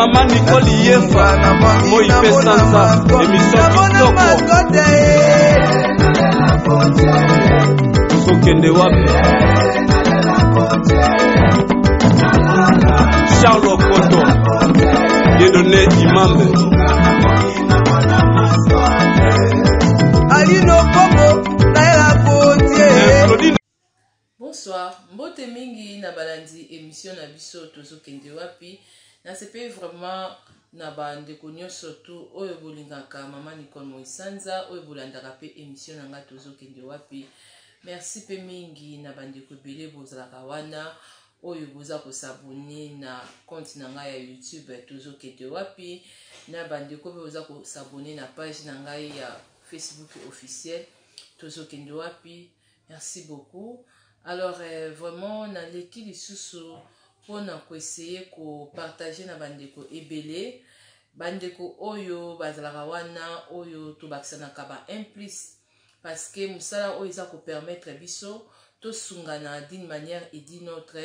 Mama Nicole Yefa, moi mpe sanza, émission kitoko. Tozokende wapi? Charles Okoto, Dieudonné Imambe. Alino Kongo, nayela kotie. Bonsoir, mbote mingi na balandi emission na biso tozokende wapi. Nasepeli vraiment na bandeko nyonso tu oyo bolingaka mama Nicole Moisanza, oyo bolandaka pe emission na nga tozokende wapi. Merci pe mingi na bandeko ebele bozalaka wana oyo boza kosabone na compte na ngai ya YouTube tozokende wapi, na bandeko pe boza kosabone na page na ngai ya Facebook officiel tozokende wapi. Merci beaucoup. Alors euh, vraiment naleki lisusu mpona koessaye kopartage na bandeko ebele, bandeko oyo bazalaka wana oyo tobakisanaka ba 1 plus, parce que mosala oyo eza kopermettre biso tosungana d'une manière et d'une autre,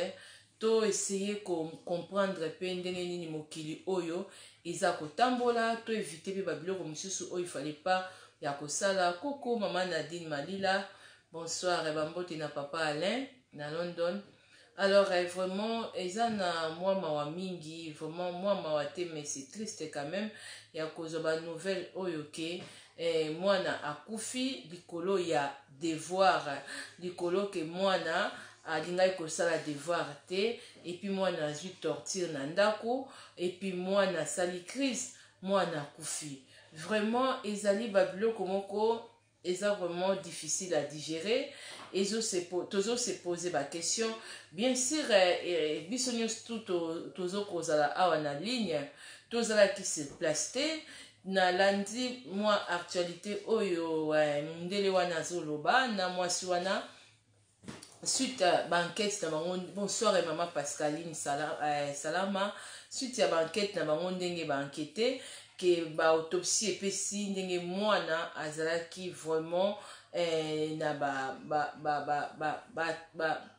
to essayer ko comprendre pe ndenge nini mokili oyo eza kotambola, to éviter pe ba biloko mosusu oyo il fallait pas ya kosala. Coucou maman Nadine Malila, bonsoir, ba mbote na papa Alain na London. Alors vraiment eza na mwa mawa mingi, vraiment mwa mawa te, mais c'est triste quand même ya kozwa ba nouvelle oyo ke mwana akufi likolo ya devoir, likolo ke mwana alingaki kosala devoir te, et puis mwana azwi torture na ndako, et puis mwana asali crise, mwana akufi. Vraiment ezali ba biloko moko eza vraiment difficile à digérer. Tozo se poser ba question. Bien sûr, biso nyonso tu tozo kozala awa na ligne, tozalaki sur place te. Nalandi mwa actualité oyo mundele wana azoloba na mwasi wana suite ba enquête na bango. Bonsoir mama Pascaline Salama. Suite ya ba enquête na bango, ndenge ba enquête ke ba autopsie epesi ndenge mwana azalaki vraiment na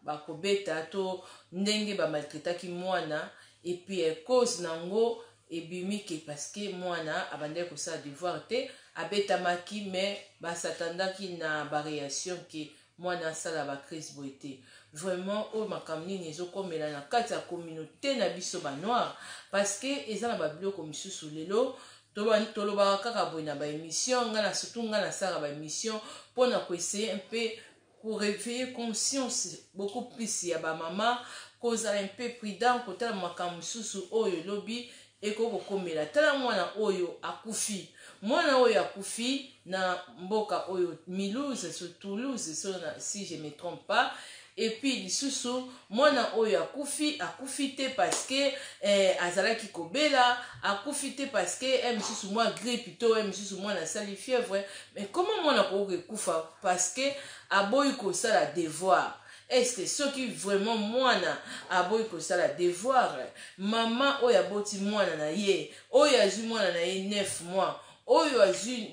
bakobeta to ndenge bamaltraitaki mwana, et puis cause nango ebimi ke parce que mwana abandaki kosala devoir te, abetamaki, mais basatandaki na baréaction ke mwana asala bacrise boye te. Vraiment oyo makambo nini ezokomela na kati ya communauté na biso banoir? Parce que eza na babiloko misusu lelo tolobaka kaka boye na baémission. Nga na surtout nga nasalaka baémission mpona koessayer mpe koréveiller conscience beaucoup plus ya bamama, kozala mpe prudent, kotala makambo mosusu oyo elobi ekoki kokomela. Tala mwana oyo akufi, mwana oyo akufi na mboka oyo Mulhouse, so Toulouse, so na, si je me trompe pas. Et puis lisusu mwana oyo akufi, akufi te parce que azalaki kobela, akufi te parce que misusu mwa grippe to misusu mwana asali fièvre. Mais comment mwana akoki ekufa parce que aboyi kosala devoir? Est-ce que soki vraiment mwana aboyi kosala devoir, mama oyo aboti mwana na ye, oyo azwi mwana na ye 9 mois, oyo azwi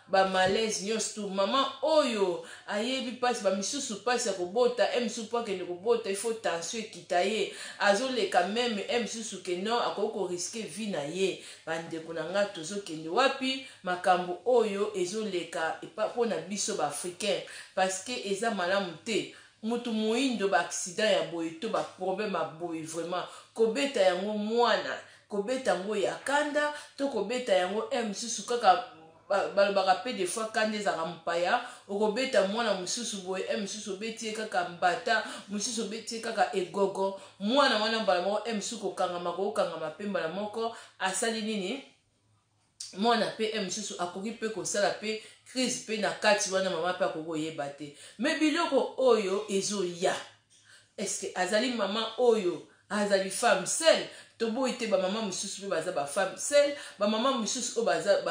bamalaise nyonso tu, mama oyo ayebi mpasi, bamisusu mpasi ya kobota, e misusu mpo akende kobota ifo tension ekita ye, azoleka même e misusu ke non, akoki korisquer vie na ye. Bandeko na nga, tozokende wapi? Makambo oyo ezoleka mpona biso baafricain, parce que eza malamu te mutu moyindo baaccident ya boye to baproblème ya boye. Vraiment kobeta yango mwana, kobeta yango ya kanda to kobeta yango e mosusu kaka, balobaka mpe des fois kanda ezalaka mopaya. Okobeta mwana mosusu boye, e mosusu obeti ye kaka mbata, mosusu obeti ye kaka egogo, mwana wana mbala moko e mosusu kokangama, kokangama mpe mbala moko asali nini mwana mpe e mosusu akoki mpe kosala mpe crise mpe na kati wana, mama mpe akoki koyeba te. Mais biloko oyo ezoya, est-ce azali mama oyo azali femme seule? Toboyi te, bamama mosusu mpe baza bafemme seule, bamama mosusu oyo baza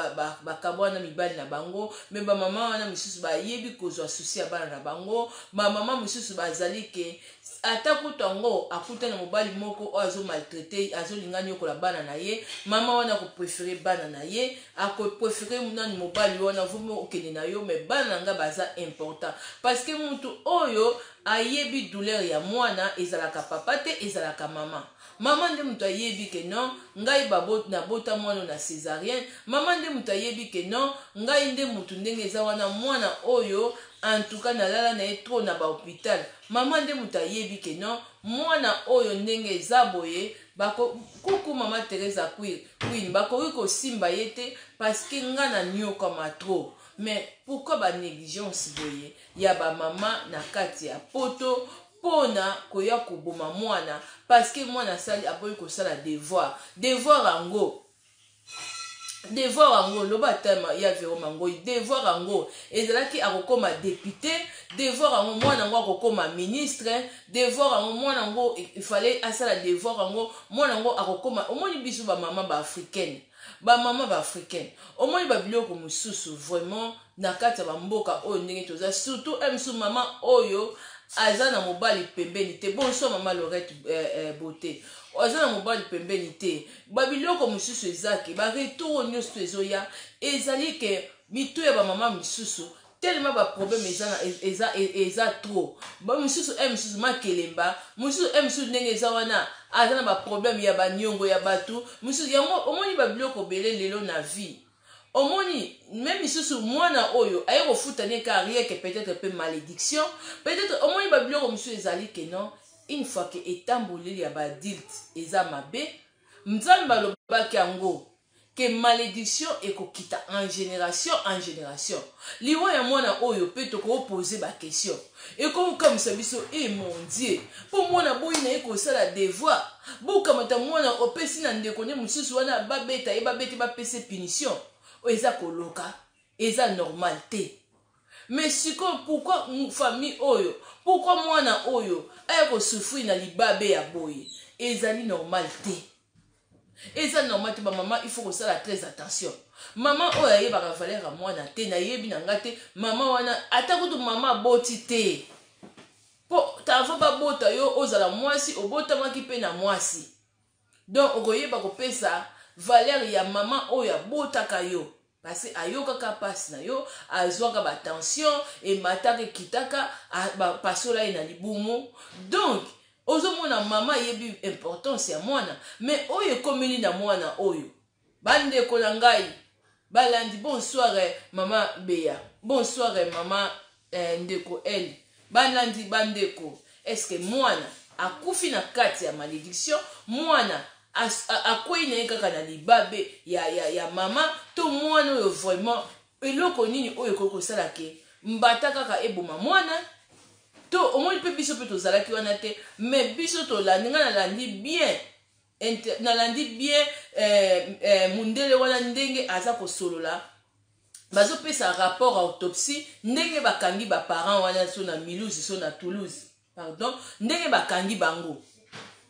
bakabwana mibali na bango, mais bamama wana mosusu bayebi kozwa souci ya bana na bango. Bamama mosusu bazali ke ata kutu yango akuta na mobali moko oyo azomaltraiter, azolinga nyokola bana na ye, mama wana akopréférer bana na ye, akopréférer nani mobali wana vomi okende na yo, mais bana na nga baza important, parce que mutu oyo ayebi douleur ya mwana ezalaka papa te, ezalaka mama. Mama nde moto ayebi ke non, ngai nabota mwana na césarienne. Mama nde moto ayebi ke non, ngai nde motu ndenge eza wana, mwana oyo en tout cas nalala na ye trop na bahôpital. Mama nde moto ayebi ke non, mwana oyo ndenge eza boye, bako kuku mama Teresa Queen bakoki kosimba ye te parce que nga na nyokama trop. Mais pourquoi banégligence boye ya bamama na kati ya Poto mpona koya koboma mwana parce que mwana asali, aboyi kosala devoir? Devoir yango, devoir yango, loba ata ya Vero Mangoi, devoir yango ezalaki akokóma député, devoir yango mwana yango akokóma ministre, devoir yango mwana yango ifale asala, devoir yango mwana yango akokóma. Omoni biso bamama baafricaine, bamama baafricaine, omoni babiloko mosusu vraiment na kati ya bamboka oyo ndenge toza, surtout msu mama oyo aza na mobali pembeni te. Bonsoir mama Lorette Beauté. Aza na mobali pembeni te, babiloko mosusu eza ke baretour oyo nyonso ezoya ezali ke mitu ya bamama misusu tellement baproblème eza trop. Mosusu e mosusu makelemba, mosusu e mosusu ndenge eza wana aza na baproblème ya baniongo ya bato mosusu. Yango omoni babiloko ebele lelo na vie. Omoni même lisusu mwana oyo aye kofuta ne ka rien que peut-être mpe malédiction, peut-être. Omoni babiloko mosusu ezali ke non, une fois ke etamboleli ya baadulte eza mabe, Nzambe alobaki yango ke malédiction ekokita en génération en génération. Liwa ya mwana oyo mpe tokopose baquestion, ekokamwisa biso. E mon Dieu, mpo mwana boyi na ye kosala devoir, bokamata mwana, opesi na ndeko nde mosusu wana, babeta ye, babeti, bapesa punition oyo eza koloka, eza normal te. Mais sikoyo pourquoi famille oyo, pourquoi mwana oyo aya kosouffrir na libabe ya boye? Ezali normal te, eza normal te. Bamama, il faut kosala très attention. Mama oyo ayebaka valeur ya mwana te, nayebi na nga te mama wana, ata kutu mama aboti te, mpo tavo babota yo ozala mwasi, obotamaki mpe na mwasi, donc okoyeba kopesa valeur ya mama oyo abotaka yo, parce ayokaka mpasi na yo, azwaka batension, emataka, ekitaka, bapasola ye na libumu. Donc ozomona mama ayebi importance ya mwana, mais oyo ekomeli na mwana oyo. Bandeko na ngai balandi, bonsoir mama Beya, bonsoir mama ndeko El. Balandi, bandeko, est-ce mwana akufi na kati ya malédiction, mwana akwei na ye kaka na libabe ya mama, to mwana oyo vraiment eloko nini oyo ekoki kosala ke mbata kaka eboma mwana? To omoni mpe biso mpe tozalaki wana te, mais biso tolandi, ngai nalandi bien, nalandi bien mundele wana ndenge aza kosolola, bazopesa rapport autopsie, ndenge bakangi baparent wana so na Mulhouse, so na Toulouse, pardon, ndenge bakangi bango,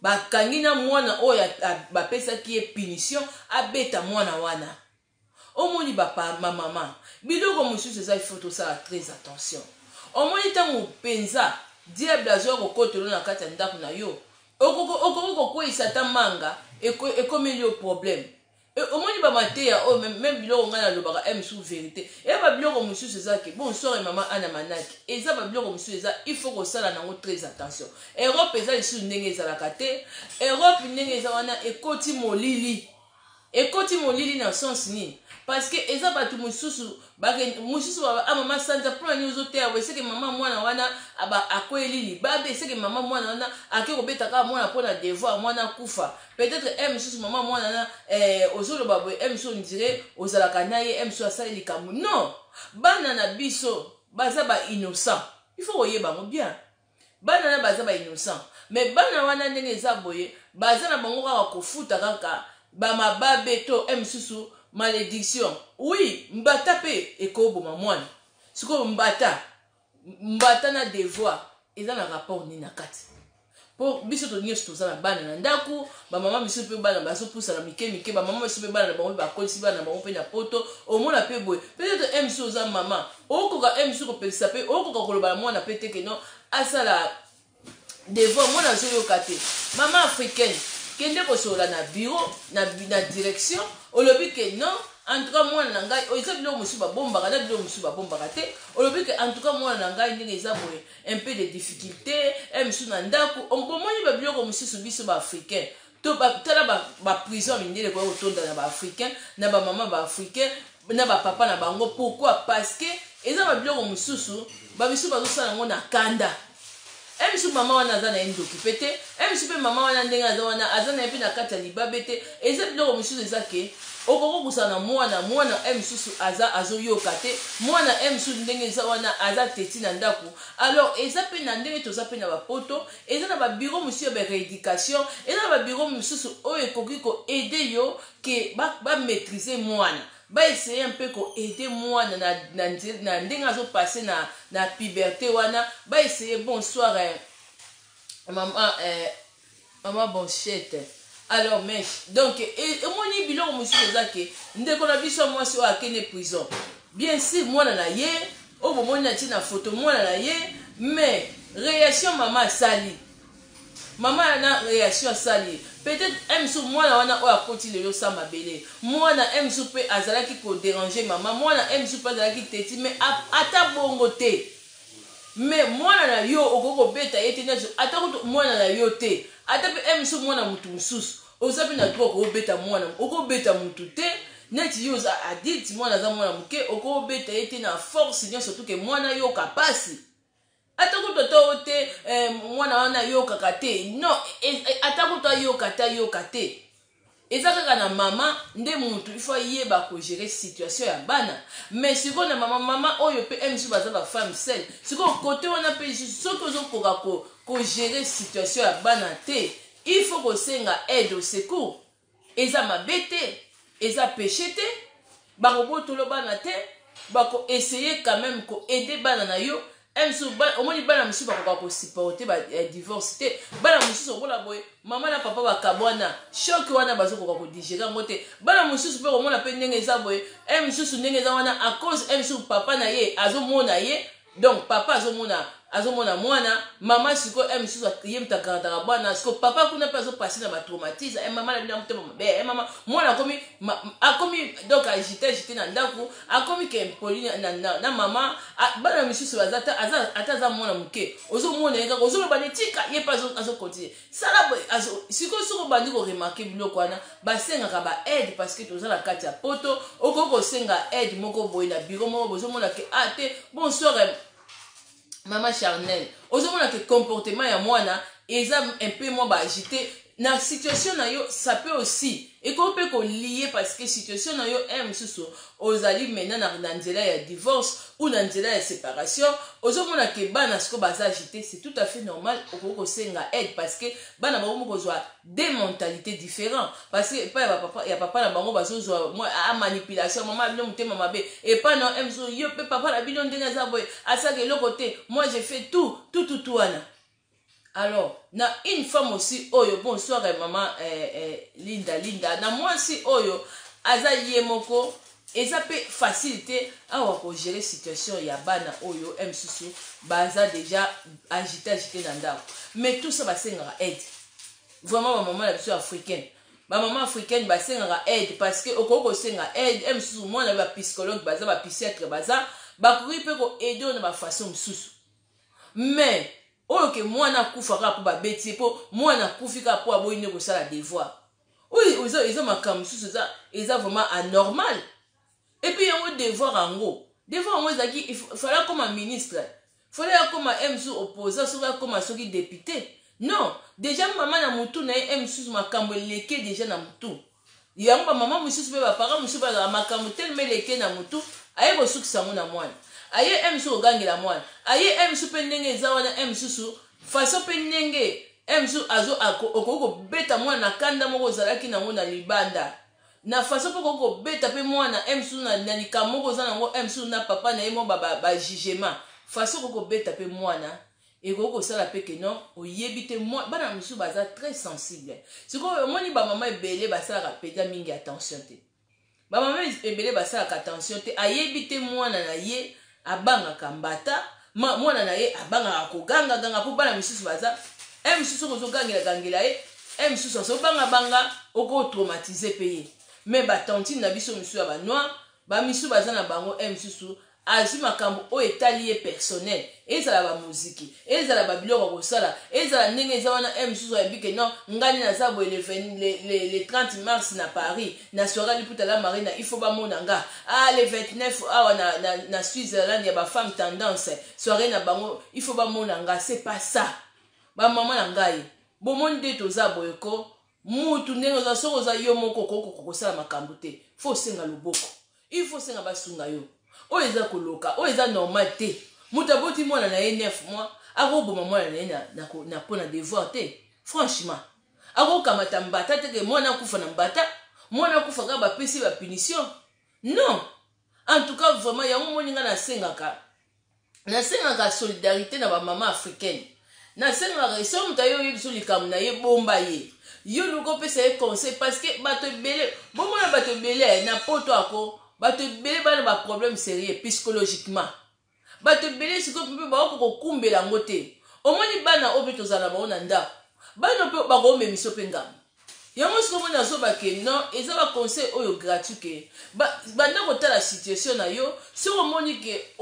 bakangi na mwana oyo bapesaki ye punition abeta mwana wana. Omoni bamama, biloko mosusu eza, il faut tosala très attention. Omoni ntango mpenza diable azwa kokotelo na kati ya ndako na yo, okoki kokweyisa ata manga, ekomeli yo problème. Omoni bamateya oyo, même biloko ngai nalobaka mosusu vérité eya, babiloko mosusu eza ke bonsoir mama Ana Manaki, eza babiloko mosusu eza, il faut kosala nango très attention. Europe eza lisusu ndenge ezalaka te. Europe ndenge eza wana, ekoti molili, ekoti molili na sens nini? Parce que eza bato mosusu, mosusu amama sanza mpona nini ozoteya boye? Seke mama mwana wana akweli libabe, seke mama mwana wana ake kobeta kaka mwana mpona devoir, mwana akufa. Peut-être e mosusu mama mwana wana ozoloba boye, e mosusu on dirait ozalaka na ye, e mosusu asali likambo. Non, bana na biso baza bainnocent, il faut koyeba yango bien. Bana na baza bainnocent, mais bana wana ndenge eza boye, baza na bango kaka kofuta kaka bamababe to e mosusu malédiction. Oui, mbata mpe ekoboma mwana. Sikoyo mbata, mbata na devoir eza na rapport nini na kati? Mpo biso to nyonso toza na bana na ndako, bamama biso mpe bana bazopusana mike mike, bamama biso mpe bana na bango mpe bakolisi bana na bango mpe na Poto. Omona mpe boye, peut-être mc oza mama, okoka mc kopekisa mpe, okoka koloba na mwana mpe te ke non, asala devoir, mwana azoyoka te. Mama africaine, kende kosolola na bureau, na direction, olobi ke non, en tout cas mwana na ngai oyo, eza biloko mosusu babombaka na biloko mosusu babombaka te. Olobi ke en tout cas mwana na ngai ndenge eza boye, un peu de difficulté mosusu na ndako. Bomoni babiloko mosusu, biso baafricain. To tala baprison ya mindele koya kotonda na baafricain, na bamama baafricain, na bapapa na bango. Pourquoi? Parce que eza babiloko mosusu bamisusu bazosala yango na kanda. E misu mama wana aza na ye ndoki mpe te, e misu mpe mama wana ndenge aza wana aza na ye mpe na kati ya libabe te. Eza biloko mosusu eza ke okoki kosala na mwana. Mwana e misusu aza azoyoka te, mwana e misusu ndenge eza wana aza teti na ndako. Alors eza mpe na ndenge toza mpe na bapoto, eza na babureau mosusu ya barééducation, eza na babureau mosusu oyo ekoki koaider yo ke bamaîtrise mwana, baessayer mpe koaider mwana na ndenge azopasse na puberté wana, baessayer. Bonsoir mama Bonchette. Alors mais donc omoni biloko mosusu eza ke ndeko na biso mwasi oyo akende prison, bien sûr mwana na ye oyo bomoni na ntina foto, mwana na ye, mais réaction mama asali, mama na réaction asali, peut-être mosusu mwana wana oyo akoti lelo sa mabele, mwana mosusu mpe azalaki kodéranger mama, mwana mosusu mpe azalaki teti. Mais ata bongo te, mais mwana na yo okoki kobeta ye te nyonso. Ata kutu mwana na yo te, ata mpe mosusu mwana motu mosusu, oza mpe na droit okobeta mwana, okobeta motu te. Neti yo oza adulte, mwana aza mwana moke, okobeta ye te na force nyonso tuke mwana yoka pasi. Ata kutu ata oyo te, mwana wana ayokaka te, non, ata kutu ayoka te, ayoka te, eza kaka na mama nde mutu il faut ayeba kogérer situation ya bana. Mais sikoyo na mama oyo mpe mosusu baza bafemme seule. Sikoyo kote wana mpe lisusu, soki ozokoka kogérer situation ya bana te, il faut kosenga aide au secours. Eza mabe te, eza péché te, bakobotolo bana te, bakoessayer quand même koaider bana na yo. Omoni bana mosusu bakoka kosupporter badivorce te. Bana mosusu okola boye, mama na papa bakabwana, choc wana bazokoka kodigérer yango te. Bana mosusu mpe komona mpe ndenge eza boye, mosusu ndenge eza wana, à cause mosusu papa na ye azomona ye, donc papa azomona mwana, mama sikoyo mosusu ye moto agardaka bwana. Sikoyo papa kuna mpe azopasser na batraumatisme. Mama na bino motema mabe, mama mwana akomi donc agité, agité na ndako, akomi ke impoli na mama. Bana misusu baza, ata aza mwana moke, ozomona ye kaka ozoloba netika ye mpe azocontinuer sala boye. Sikoyo soki obandi koremarquer biloko wana, basengaka baaide, parce que toza na kati ya poto, okoki kosenga aide moko boye na bureau moko. Bozomona ke a te. Bonsoir mama Charnel. Ozomona ke comportement ya mwana eza un peu mwa baagité na situation na yo, ça peut aussi, ekoki mpe kolier, parce que situation na yo un mosusu ozali maintenant na nzela ya divorce ou na nzela ya séparation. Ozomona ke bana sikoyo baza agité, c'est tout à fait normal, okoki kosenga aide, parce que bana bakomi kozwa deux mentalités différents, parce que epai ya papa na bango bazozwa mwa manipulation, mama bino motema mabe, epai na mosusu yo mpe papa na bino ndenge aza boye, asaka eloko te, moi je fais tout, tout, tout, tout wana. Alors na une femme aussi oyo, bonsoir mama Linda Linda, na mwasi oyo aza ye moko, eza mpe facile te awa kogérer situation ya bana oyo mosusu baza déjà agité, agité na ndako. Mais tout ça, basengaka aide vraiment. Bamama na biso africaine, bamama africaine basengaka aide, parce que okoki kosenga aide mosusu mwana, bapsychologue baza, bapsychiatre baza, bakoki mpe koaider oyo na bafaçon mosusu. Mais oyo ke mwana akufa kaka mpo babeti ye, mpo mwana akufi kaka mpo aboyi nde kosala devoir, oyo eza makambo mosusu eza vraiment anormal. Et puis yango devoir yango, devoir yango ezalaki fallait akoma ministre, fallait akoma mosusu opposant, soki akoma soki député. Non, déjà mama na motu na ye mosusu makambo eleke déjà na motu yango. Bamama mosusu mpe baparent mosusu bazalaka makambo telema eleke na motu, aye kosukisa yango na mwana, aye mosusu kogangela mwana, aye mosusu mpe ndenge eza wana mosusu façon mpe ndenge mosusu okoki kobeta mwana na kanda moko ozalaki nango na libanda, na façon mpe okoki kobeta mpe mwana mosusu na likambo moko oza nango mosusu na papa na ye mo bajugement, façon okoki kobeta mpe mwana ekoki kosala mpe ke non, oyebi te. Bana mosusu baza très sensible. Sikoyo omoni bamama ebele basalaka mpenza mingi attention te, bamama ebele basalaka attention te, ayebi te mwana na ye abangaka mbata, mwana na ye abangaka kogangaganga, mpo bana misusu baza mosusu soki ozogangela-gangela ye, mosusu azobangabanga, okotraumatiser mpe ye. Mais batantine na biso misusu ya banoir, bamisusu baza na bango mosusu. Azwi makambo oyo etali ye personnel, ezala bamuziki, ezala babiloko ya kosala, ezala ndenge eza wana. E mosusu ayebi ke non, ngai naza boye le 30 mars na Paris, na soirée Liputa la Marina, il faut bamona nga. Ah, le 29 awa na Switzerland ya bafemme tendance, soirée na bango, il faut bamona nga. C'est pas ça. Bamama na ngai, bomoni nde toza boye ko mutu ndenge oza. Soki oza yo moko, okokoka kosala makambo te. Faut osenga loboko, il faut osenga basunga yo. Oyo eza koloka, oyo eza normal te. Moto aboti mwana na ye 9 mois, akoboma mwana na ye na mpo na devoir te. Franchement, akokamata mbata teke mwana akufa na mbata, mwana akufa kaka bapesi bapunition. Non, en tout cas, vraiment, yango moni nga nasengaka solidarité na bamama africaine. Nasengaka, soki moto aye oyebi biso likambo na ye, bomba ye, yo luka opesa ye conseil, parce que bato ebele, bomona bato ebele na poto ako, bato ebele bana baproblème sérieux psychologiquement. Bato ebele sikoyo mpe bakoka kokumbela yango te. Omoni bana oyo mpe tozala na bango na ndako, bana mpe bakomemisa mpe ngambo yango. Sikoyo moni azobake non, eza baconseil oyo gratuit ke banda kotala situation na yo. Soki omoni ke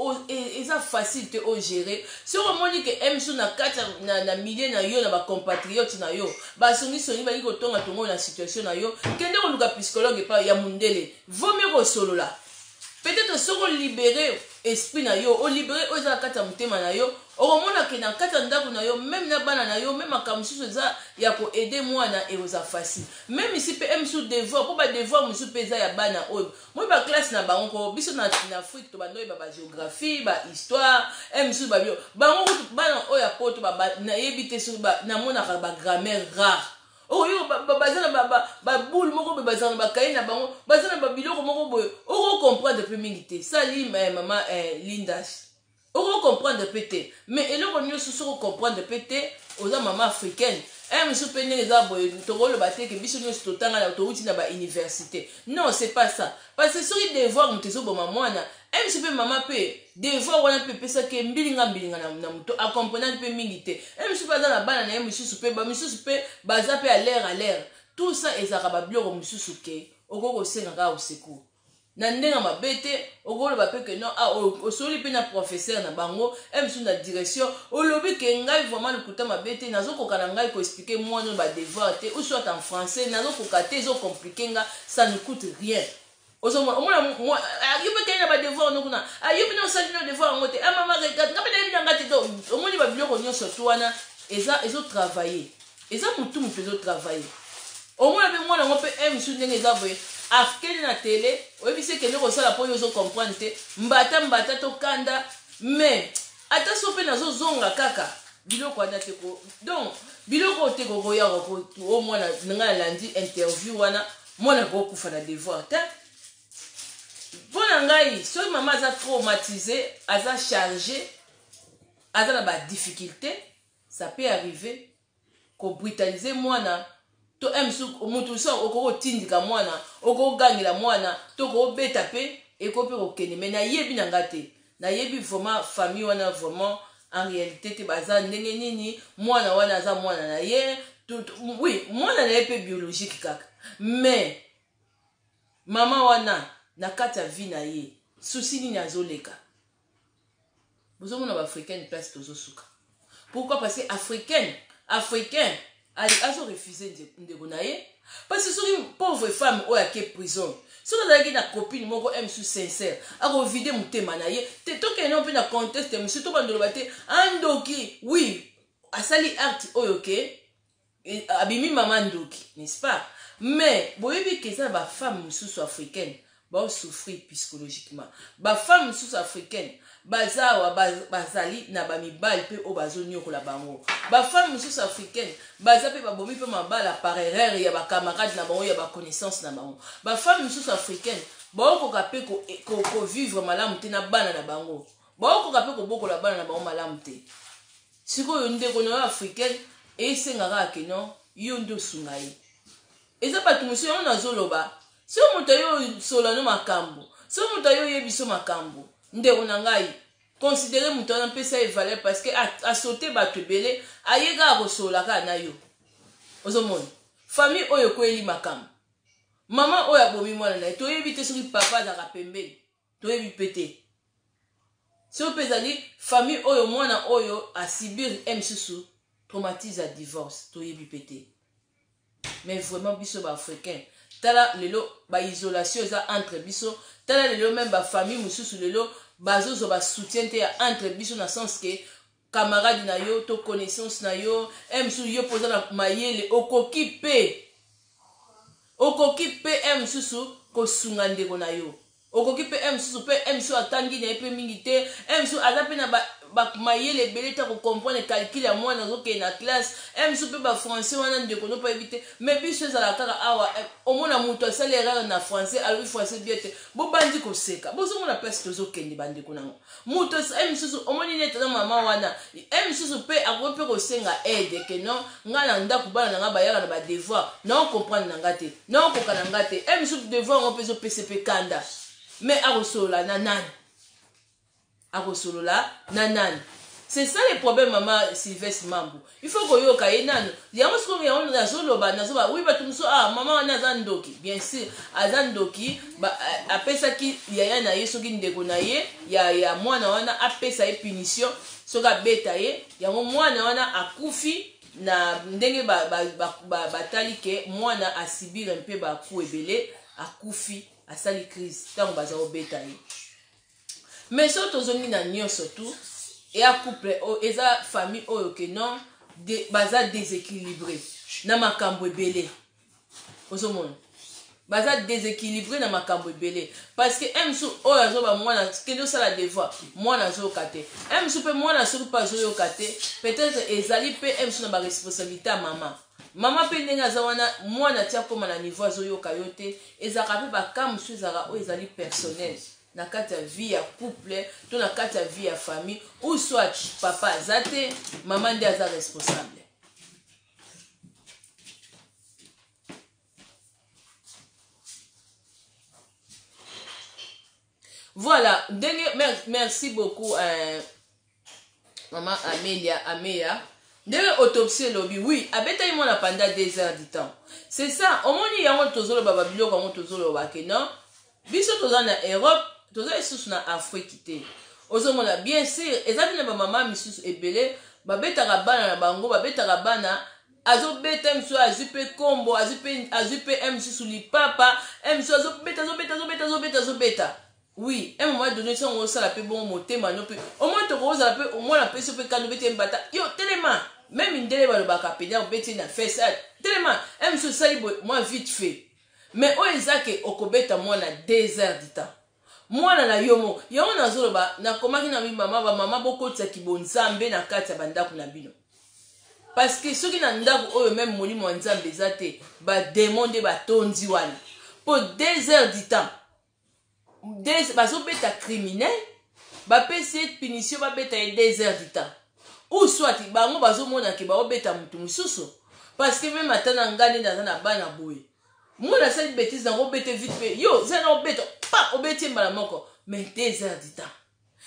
eza facile te ogérer, soki omoni ke msu na kati na milieu na yo, na bacompatriote na yo, basongisongi balingi kotonga tongo na situation na yo, kende koluka psychologue epai ya mundele. Vomi kosolola. Peut-être soki olibérer esprit na yo, olibérer oyo eza na kati ya motema na yo, okomona ke na kati ya ndako na yo, même na bana na yo, même makambo mosusu eza ya koaider mwana, ekozala facile. Même isi mpe mosusu devoir, mpo badevoir mosusu mpe eza ya bana oyo moi baklasse na bango ko. Biso na Afrique tobanda oyeba bagéographie, bahistoire, mosusu babio bango kutu. Bana oyo ya poto, nayebi te soki namonaka bagrammaire rare oyo baza na baboule moko boye, bazala na bakaye na bango, baza na babiloko moko boye, okocomprendre mpe mingi te. Sali mama Linda, okocomprendre mpe te. Mais eloko nyonso, soki ocomprendre mpe te, oza mama africaine, mosusu mpe ndenge eza boye, tokoloba te ke biso nyonso totanga, touti na bauniversité. Non, c'est pas ça. Parce que soki devoir moto ezoboma mwana, mosusu mpe mama mpe devoir wana mpe epesaki mbilinga mbilinga na moto, acomprendre mpe mingi te. Mosusu mpe aza na bana na ye mosusu mpe, bamisusu mpe baza mpe à l'air à l'air. Tout ça ezalaka babiloko mosusu ke okoki kosenga kaka au secours na ndenge mabe te. Okoloba mpe ke non, ah, osoli mpe na professeur na bango, mosusu na direction, olobi ke ngai vraiment, lokuta mabe te, nazokoka na ngai koexpliquer mwana oyo badevoir te, ou soit en français nazokoka te, ezocompliquer nga. Ça ne coûte rien. Ozomona, omona yo mpe kei na badevoir no kuna, yo mpe osali no devoir yango te. Ah mama, regarde, nga mpe nayebi na nga te. To omoni babiloko nyonso to wana eza ezotravailler, eza motu motu ezotravailler. Omona mpe mwana yango mpe mosusu ndenge eza boye, akende na tele, oyebisi ekende kosala mpo oyo ozocomprendre te, mbata mbata tokanda. Mais ata so mpe nazozonga kaka biloko wana te. Donc biloko oyo te kokoya o mwana ngai alandi interview wana, mwana kokufa na devoir te. Mpo na ngai, soki mama aza traumatisé, aza chargé, aza na badifficulté, ça peut arriver kobrutaliser mwana to motu mosusu. Okoki kotindika mwana, okoki kogangela mwana, to kobeta mpe ekoki mpe kokende. Mais nayebi na nga te, nayebi vraiment famille wana vraiment en réalité te, baza ndenge nini. Mwana wana aza mwana na ye, oui, mwana na ye mpe biologique kaka, mais mama wana na kati ya vie na ye, souci nini azoleka? Bozomona baafricaine place tozosuka. Pourquoi? Parce que africaine, africain azorefuser ndeko na ye. Parce que soki pauvre femme oyo ake prison, soki azalaki na copine moko mosusu sincère, akovider motema na ye te. Tokende mpe na contexte mosusu, tobandoloba te andoki. Oui, asali acte oyo ke abimi mama ndoki, n'est-ce pas? Mais boyebi ke eza na bafemme mosusu africaine baosouffrir psychologiquement. Bafemme mosusu africaine baza awa, bazali na bamibali mpe oyo bazoniokola bango. Bafemme mosusu africaine baza mpe babomi mpe mabala par erreur ya bacamarade na bango, ya baconnaissance na bango. Bafemme mosusu africaine baokoka mpe kovivre malamu te na bana na bango, baokoka mpe kobokola bana na bango malamu te. Sikoyo ndeko na yo africaine esengaka ke non, yo nde osunga ye. Eza bato mosusu yango nazoloba, soki moto ayo osola no makambo, soki moto ayo oyebi so makambo, ndeko na ngai, considérer moto wana, mpesa ye valeur, parce que asote bato ebele, aye kaka kosola kaka na yo. Ozomona famille oyo ekweli makambo, mama oyo abomi mwana na ye, toyebi te soki papa azalaka pembeni, toyebi mpe te. Soki mpe ezali famille oyo mwana oyo asubir e misusu traumatise ya divorce, toyebi mpe te. Mais vraiment biso baafricain, tala lelo baisolation eza entre biso. Tala lelo même bafamille mosusu lelo bazozwa basoutien te ya entre biso, na sens ke camarade na yo to connaissance na yo e mosusu, yo mpo oza na mayele, okoki mpe e mosusu kosunga ndeko na yo. Okoki mpe e mosusu mpe e mosusu atangi na ye mpe mingi te, e mosusu aza mpe na mayele ebele ta kocomprendre calcul ya mwana azokende na classe, e mosusu mpe bafrançais wana ndeko no mpo ayebi te. Mais biso ezala kaka awa, omona moto asali erreur na français, alobi français bien te, bobandi koseka. Bozomona place tozokende, bandeko nango. Moto e mosusu omoni neti aza mama wana, e mosusu mpe akoki mpe kosenga aide ke non, ngai na ndako bana na ngai bayaka na badevoir, naocomprendre na nga te, naokoka na nga te. E mosusu devoir yango mpe ezopesa mpe kanda, mais akosolola na nani? Akosolola na nani? C'est ça le problème. Mama Sylvestre Mambu, il faut koyoka ye nanu. Yango sikoyo, yango nazoloba, nazoba wi, bato mosusu: "Ah, mama wana aza ndoki." Bien sûr aza ndoki. Apesaki yaya na ye, soki ndeko na ye ya mwana wana, apesa ye punition, soki abeta ye, yango mwana wana akufi. Na ndenge batali ba, ba, ba, ke mwana asubir mpe bacoup ebele, akufi, asali crise ntango baza kobeta ye. Mais soki tozongi na nyonso tu, eya couple, eza famille oyo ke non, baza déséquilibré na makambo ebele. Ozomona baza déséquilibré na makambo ebele, parce que un mosusu oyo azoba mwana kende osala devoir, mwana azoyoka te. Un mosusu mpe mwana soki mpe azoyoka te, peut-être ezali mpe un mosusu na baresponsabilité ya mama. Mama mpe ndenge aza wana, mwana tia kóma na niveau azoyoka yo te. Ezalaka mpe baka mosusu, ezalaka oyo ezali personnel na kati ya vie ya couple to na kati ya vie ya famille, ou soit papa aza te, mama nde aza responsable. Voilà ndenge. Merci beaucoup, mama Amelia Ameya. Ndenge autopsie elobi, oui, abetaki mwana pendant 2 heures du temps, c'est ça. Omoni yango tozoloba babiloko yango, tozoloba ke non, biso toza na Europe, toza lisusu na Afrique te. Ozomona, bien sûr eza mpe na bamama misusu ebele babetaka bana na bango, babetaka bana, azobeta mosusu, azwi mpe nkombo, azwi mpe mosusu lipapa, mosusu azobeta, azobeta, azobeta, azobeta, azobeta. Oui, un moment donné, sango osala mpe bongo, motema no mpe omoi tokozala mpe omwana apesi mpe kando, obeti ye mbata, yo telema. Même mindele balobaka pena, obeti na fesse, telema. Un mosusu osali boye mwa vite fait, mais oyo eza ke okobeta mwana 2 heures du temps, mwana na yo moko. Yango nazoloba, nakomaki na mama, bamama bokotisaki bonzambe na kati ya bandako na bino, parce que soki na ndako oyo même molimo ya Nzambe eza te, badémon nde batondi wana. Mpo 2 heures du temps bazobeta criminel, bapesi ye punition, babeta ye 2 heures du temps, ou soit bango bazomona ke baobeta motu mosusu. Parce que même ata na ngai nde naza na bana boye, mwana asali bétise nango, obete vite mpe yo eza na obeta pa, obeti ye mbala moko, mais 2 heures du temps.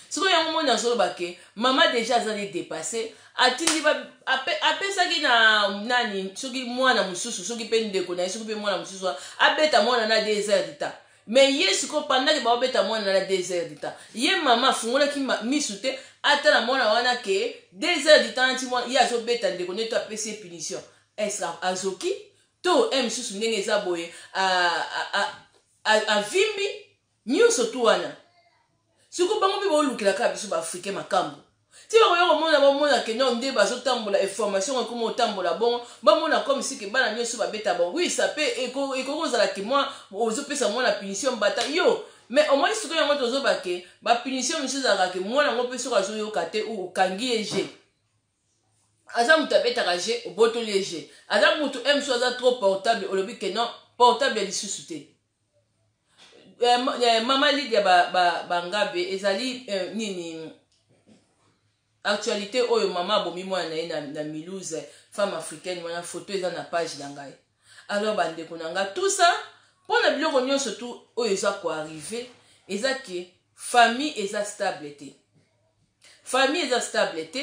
Sikoyo yango moni azoloba ke mama déjà azali dépassé, atindi, apesaki na nani, soki mwana mosusu, soki mpe ndeko na ye, soki mpe mwana mosusu abeta mwana na 2 heures du temps. Mais ye sikoyo, pendant ke baobeta mwana na 2 heures du temps, ye mama afungolaki misu te atala mwana wana ke 2 heures du temps nati ye azobeta ndeko nde to apesi ye punition. Est azoki to e mosusu ndenge eza boye, avimbi nyonso tu wana. Sikoyo bango mpe baolukelaka biso baafricain makambo ti bakoya komona, bamona ke non, nde bazotambola, information ekoma otambola bongo, bamona comme si ke bana nyonso babeta bango. Oui, ça pe ekoki kozala ke mwa ozopesa mwana punition, mbata yo, mais omoni sikoyo yango tozoba ke bapunition mosusu ezalaka ke mwana yango mpe soki azoyoka te, okangi ye je, aza moto abetaka je, obotoli ye je, aza motu e mosusu aza trop portable, olobi ke non, portable lisusu te. Mama Lidia Bangabe, ba ezali nini actualité oyo? Mama abomi mwana na ye na Mulhouse, femme africaine wana, photo eza na page na ngai. Alors bandeko na ngai, tout ça mpo na biloko nyonso tu oyo eza koarriver, eza ke famille eza stable te. Famille eza stable te.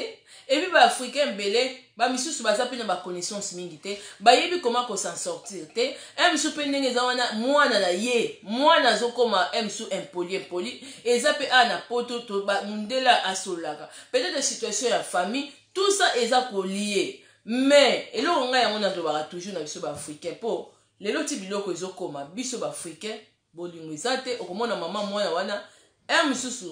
Et puis ba africain ebele ba misusu baza pe na ba connaissance mingi te, bayebi comment ko s'en sortir te. Un misusu pe ndenge eza wana mwana na ye, mwana azokoma un misusu impoli impoli, eza pe a na poto to ba mundela asololaka. Peut-être situation ya famille, tout ça eza ko lier. Mais eloko ngai yango nazobaka toujours na biso ba africain po lelo ti biloko ezokoma biso ba africain bolingo eza te. Okomona mama mwana wana un misusu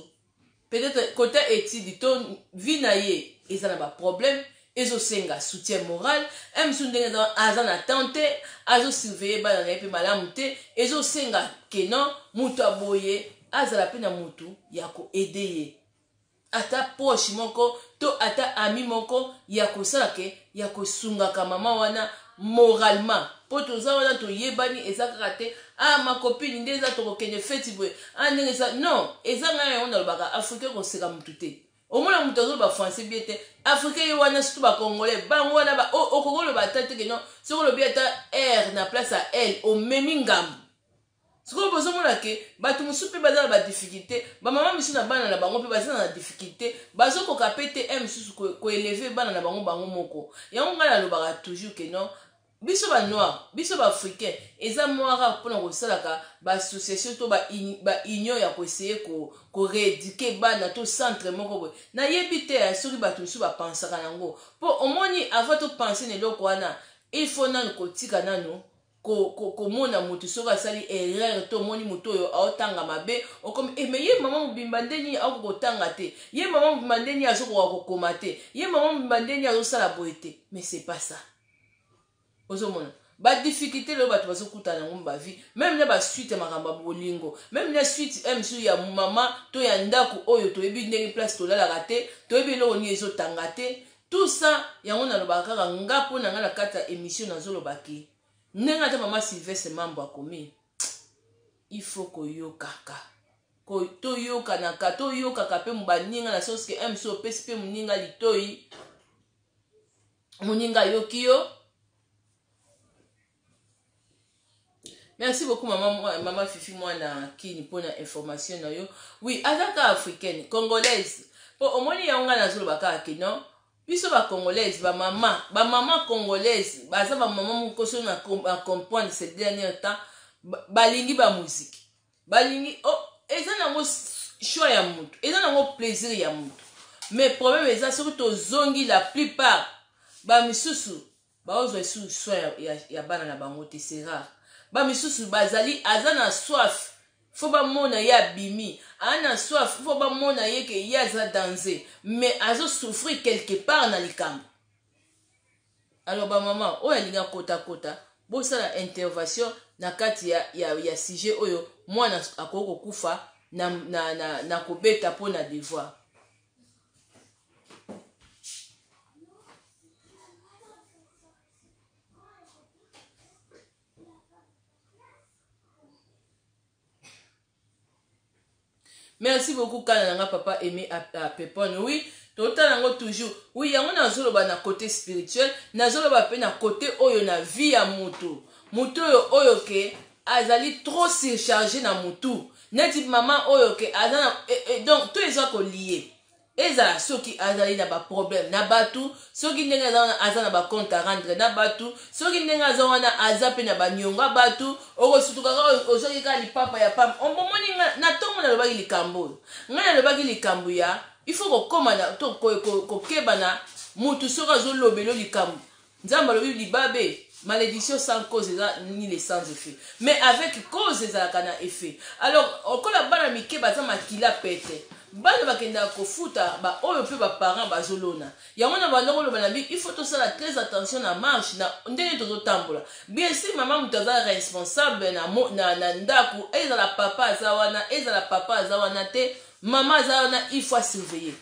peut-être côté étude to vie na ye eza na ba problème, ezosenga soutien moral. Un mosusu ndenge aza na temps te, azosurveille bana na ye mpe malamu te, ezosenga ke non, moto aboye azala mpe na motu ya koaider ye, ata proche moko to ata ami moko ya kosala ke ya kosungaka mama wana moralement. Mpo toza wana toyebani, eza kaka te ah ma copine nde eza tokokende feti boye, ah ndenge eza non. Eza ngai yango nalobaka, africain koseka motu te. Omona moto azoloba français bien te, africain ye wana, surtout bacongolais bango wana, okoki oloba ata te ke non. Soki olobi ata r na place ya l, omemi ngambo. Sikoyo bozomona ke bato mosusu mpe baza na badifficulté, bamama misusu na bana na bango mpe baza na difficulté, bazokoka mpe te e mosusu koélever bana na bango bango moko. Yango ngai nalobaka toujours ke non, biso banoir, biso baafricain, eza mwa rare mpona kosalaka baassociation to baunion ya koessayer korééduquer bana to centre moko boye. Nayebi te soki bato mosusu bapensaka yango, mpo omoni avant topenser na eloko wana, il faut nanu kotika nanu komona motu soki asali erreur to omoni motu oyo aotanga mabe, okomi e me ye mama mobimba nde nini akoki kotanga te, ye mama mobimba nde nini azokoka kokoma te, ye mama mobimba nde nini azosala boye te. Mais c'est pas ça. Ozomona badifficulté lelo bato bazokutana yango bavie, même na basuite ya makambo ya bolingo, même na suite mosusu ya mama to ya ndako oyo toyebi ndenge place tolalaka te, toyebi eloko nini ezotanga te, tout ça. Yango nalobaka kaka nga mpo na nga na kati ya émission, nazolobaki ndenge ata mama Sylvestre Mambo akomi, il faut koyokaka, toyokanaka, toyokaka mpe baninga na sens ke mso opesi mpe moninga litoi, moninga ayoki yo. Merci beaucoup mama, mama Fifi mwana Kini mpona information na yo. Oui, aza kaka africaine congolaise, mpo omoni yango ngai nazoloba kaka ke non, biso bacongolaise, bamama, bamama congolaise baza bamama moko so na comprendre ces dernier temps, balingi bamuziki, balingi oh, eza nango choix ya mutu, eza nango plaisir ya mutu. Mais problème eza soki tozongi, la plupart bamisusu baozwa lisusu soin ya bana na bango te. C'est rare. Bamisusu bazali aza na soif, faut bamona ye abimi, aza na soif, faut bamona ye ke ye aza danger, mais azosouffrir quelque part na likambo. Alors bamama oyo alingi akotakota, bosala intervention na kati ya sujet oyo mwana akoki kokufa na kobeta mpo na devoir. Merci beaucoup kana na nga papa Aimé Pepone. Oui, totala yango toujours. Oui, yango nazoloba na côté spirituel, nazoloba mpe na côté oyo na vie ya motu, motu oyo ke azali trop surchargé na motu, neti mama oyo ke aza na donc to eza kolier, ezala soki azali na baproblème na bato, soki ndenge aza wana aza na bacompte à rendre na bato, soki ndenge aza wana aza mpe na baniongo ya bato. Okosutuka kaka ozwaki kaka lipapa ya pamba. Omoni, na ntongo nalobaki likambo oyo, ngai nalobaki likambo ya il faut kokóma na to kokeba na mutu soki azolobela likambo. Nzambe alobi libabe, malédiction sans cause eza nini? Sans effet. Mais avec cause ezalaka na effet. Alors okola bana mike baza makila pete, bana bakendaka kofuta baoyo mpe baparent bazolona yango. Na banda koloba na bi, il faut tosala très attention na marche na ndenge tozotambola. Bien sûr, mama moto aza responsable na ndako, ezala papa aza wana, ezala papa aza wana te, mama aza wana, il faut asurveiller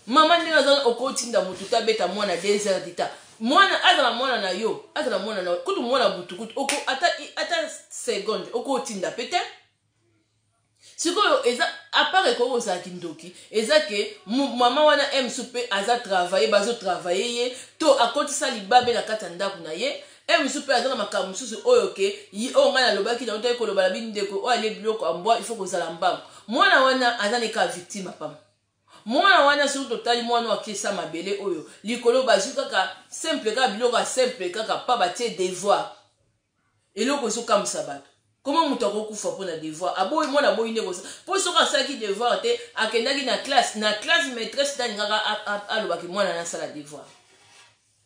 mama ndenge aza wana. Okotinda motu te abeta mwana 2 heures du temps. Mwana azala mwana na yo, azala mwana na kutu, mwana butu kutu oko ata seconde okotinda pe te. Sikoyo eza à part ekoki kozala kindoki, eza ke mama wana msu mpe aza travaille, bazotravaille ye to akotisa libabe na kati ya ndako na ye. Mosusu mpe aza na makambo mosusu oyo ke oyo ngai nalobaki na otaki koloba na bindeko oyo alie biloko ya mbwa, il faut kozala mbango. Mwana wana aza neka victime apamba. Mwana wana, soki totali mwana oyo akesa mabele oyo likolo, bazwi kaka simple, kaka biloko ya simple, kaka pa batie devoir. Eloko ezokamwisa bato, koma moto akokufa mpona devoir? Aboyi, mwana aboyi nde kosa. Mpo soki asalaki devoir te, akendaki na classe, na classe maîtresse nde alingaka alobaki mwana nasala devoir.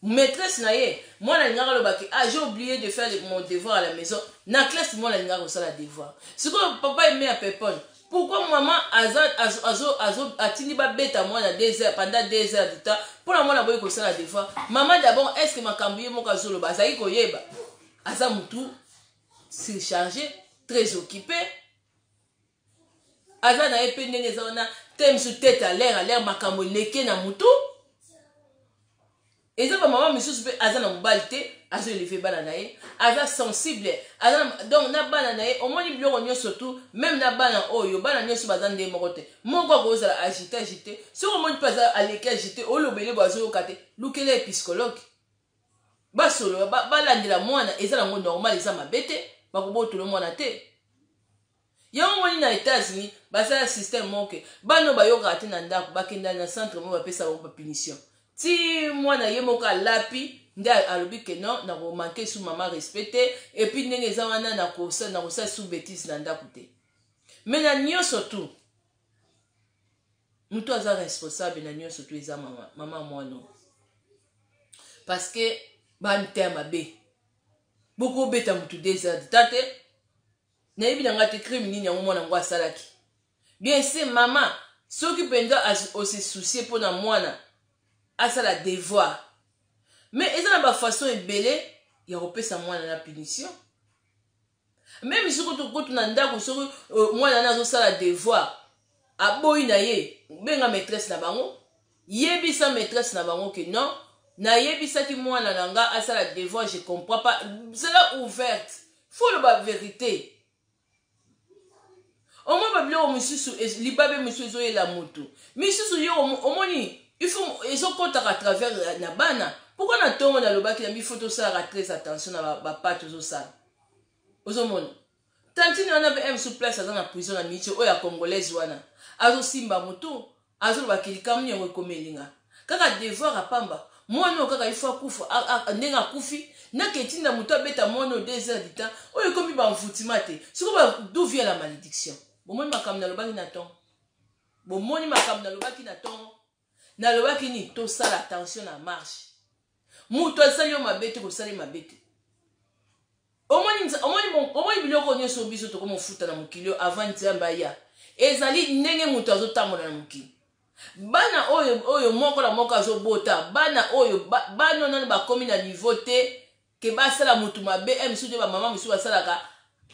Maîtresse na ye, mwana alingaka alobaki: "Ah, j'ai oublié de faire mon devoir à la maison." Na classe, mwana alingaka kosala devoir. Sikoyo, papa Aime ya Pepone, pourquoi mama aza azo azo atindi babeta mwana 2 heures, pendant 2 heures du temps, mpona mwana boyi kosala devoir? Mama d'abord, est ce que makambo ye moko azoloba azalaki koyeba? Aza mutu surchargé, très occupé, aza na ye mpe ndenge eza wana te. Misu tête à l'air, à l'air, makambo eleke na mutu. Eza bamama misusu mpe aza na mobali te, azoélever bana na ye, aza sensible, aza donc na bana na ye. Omoni biloko nyonso tu, même na bana oyo, bana nyonso baza nde moko te. Moko akozala agité, agité. Soki omoni mpe aza aleki agité, olobele bo azoyoka te, lukela ye psychologue, basolo, balandela mwana. Eza nango normal, eza mabe te, bakobotola mwana te. Yango moni na États-Unis basala système moko, bana oyo bayokaka te na ndako bakenda na centre moko, bapesa bango bapunition ti mwana ye moko alapi nde alobi ke non, nakomanquer su mama respect te, et puis ndenge eza wana, nakosala su bétise na ndako te. Mais na nyonso tu, moto aza responsable na nyonso tu eza mama, mama mwana, parce que bante ya mabe bokobeta motu 2 heures ta te. Nayebi na ngai te crime nini yango mwana yango asalaki. Bien sûr, mama, soki mpenza ose soucier mpona mwana asala devoir, mais eza na bafaçon ebele ya kopesa mwana na punition. Même soki tokotu na ndako, soki mwana na azosala devoir, aboyi na ye, benga maîtresse na bango, yebisa maîtresse na bango ke non, nayebisaki mwana na nga asala devoir, je comprends pas. Zala ouverte, faut loba vérité. Omoi babiloko mosusu, libabe mosusu ezoyela motu misusu yo omoni, il faut ezokɔtaka à travers na bana. Pourquoi na ntongo nalobaki na bifo tosalaka très attention na bapate ozosala? Ozomona tantine wana mpe m sur place, aza na prison na miniti oyo ya congolaise wana, azosimba motu, azolobaki likambo yango ekomelinga kaka devoir apamba mwana oyo kaka ifo akufa. Ndenge akufi, nake etinda moto abeta mwana oyo 2 heures du temps. Oyo ekomi bamfutima te. Sikoyo, d'où vient la malédiction? Bomoni makambo nalobaki na ntongo? Bomoni makambo nalobaki na ntongo? Nalobaki nini? Tosala attention na marche. Moto asali yo mabe te, kosali mabe te. Omoni biloko nyonso biso tokomofuta na mokili oyo avant Nzambe aya, ezali ndenge moto azotambola na mokili. Bana oyo, oyo moko na moko azobota bana oyo, bana nano bakomi na niveau te ke basala motu mabe. E misusu te, bamama mosusu basalaka,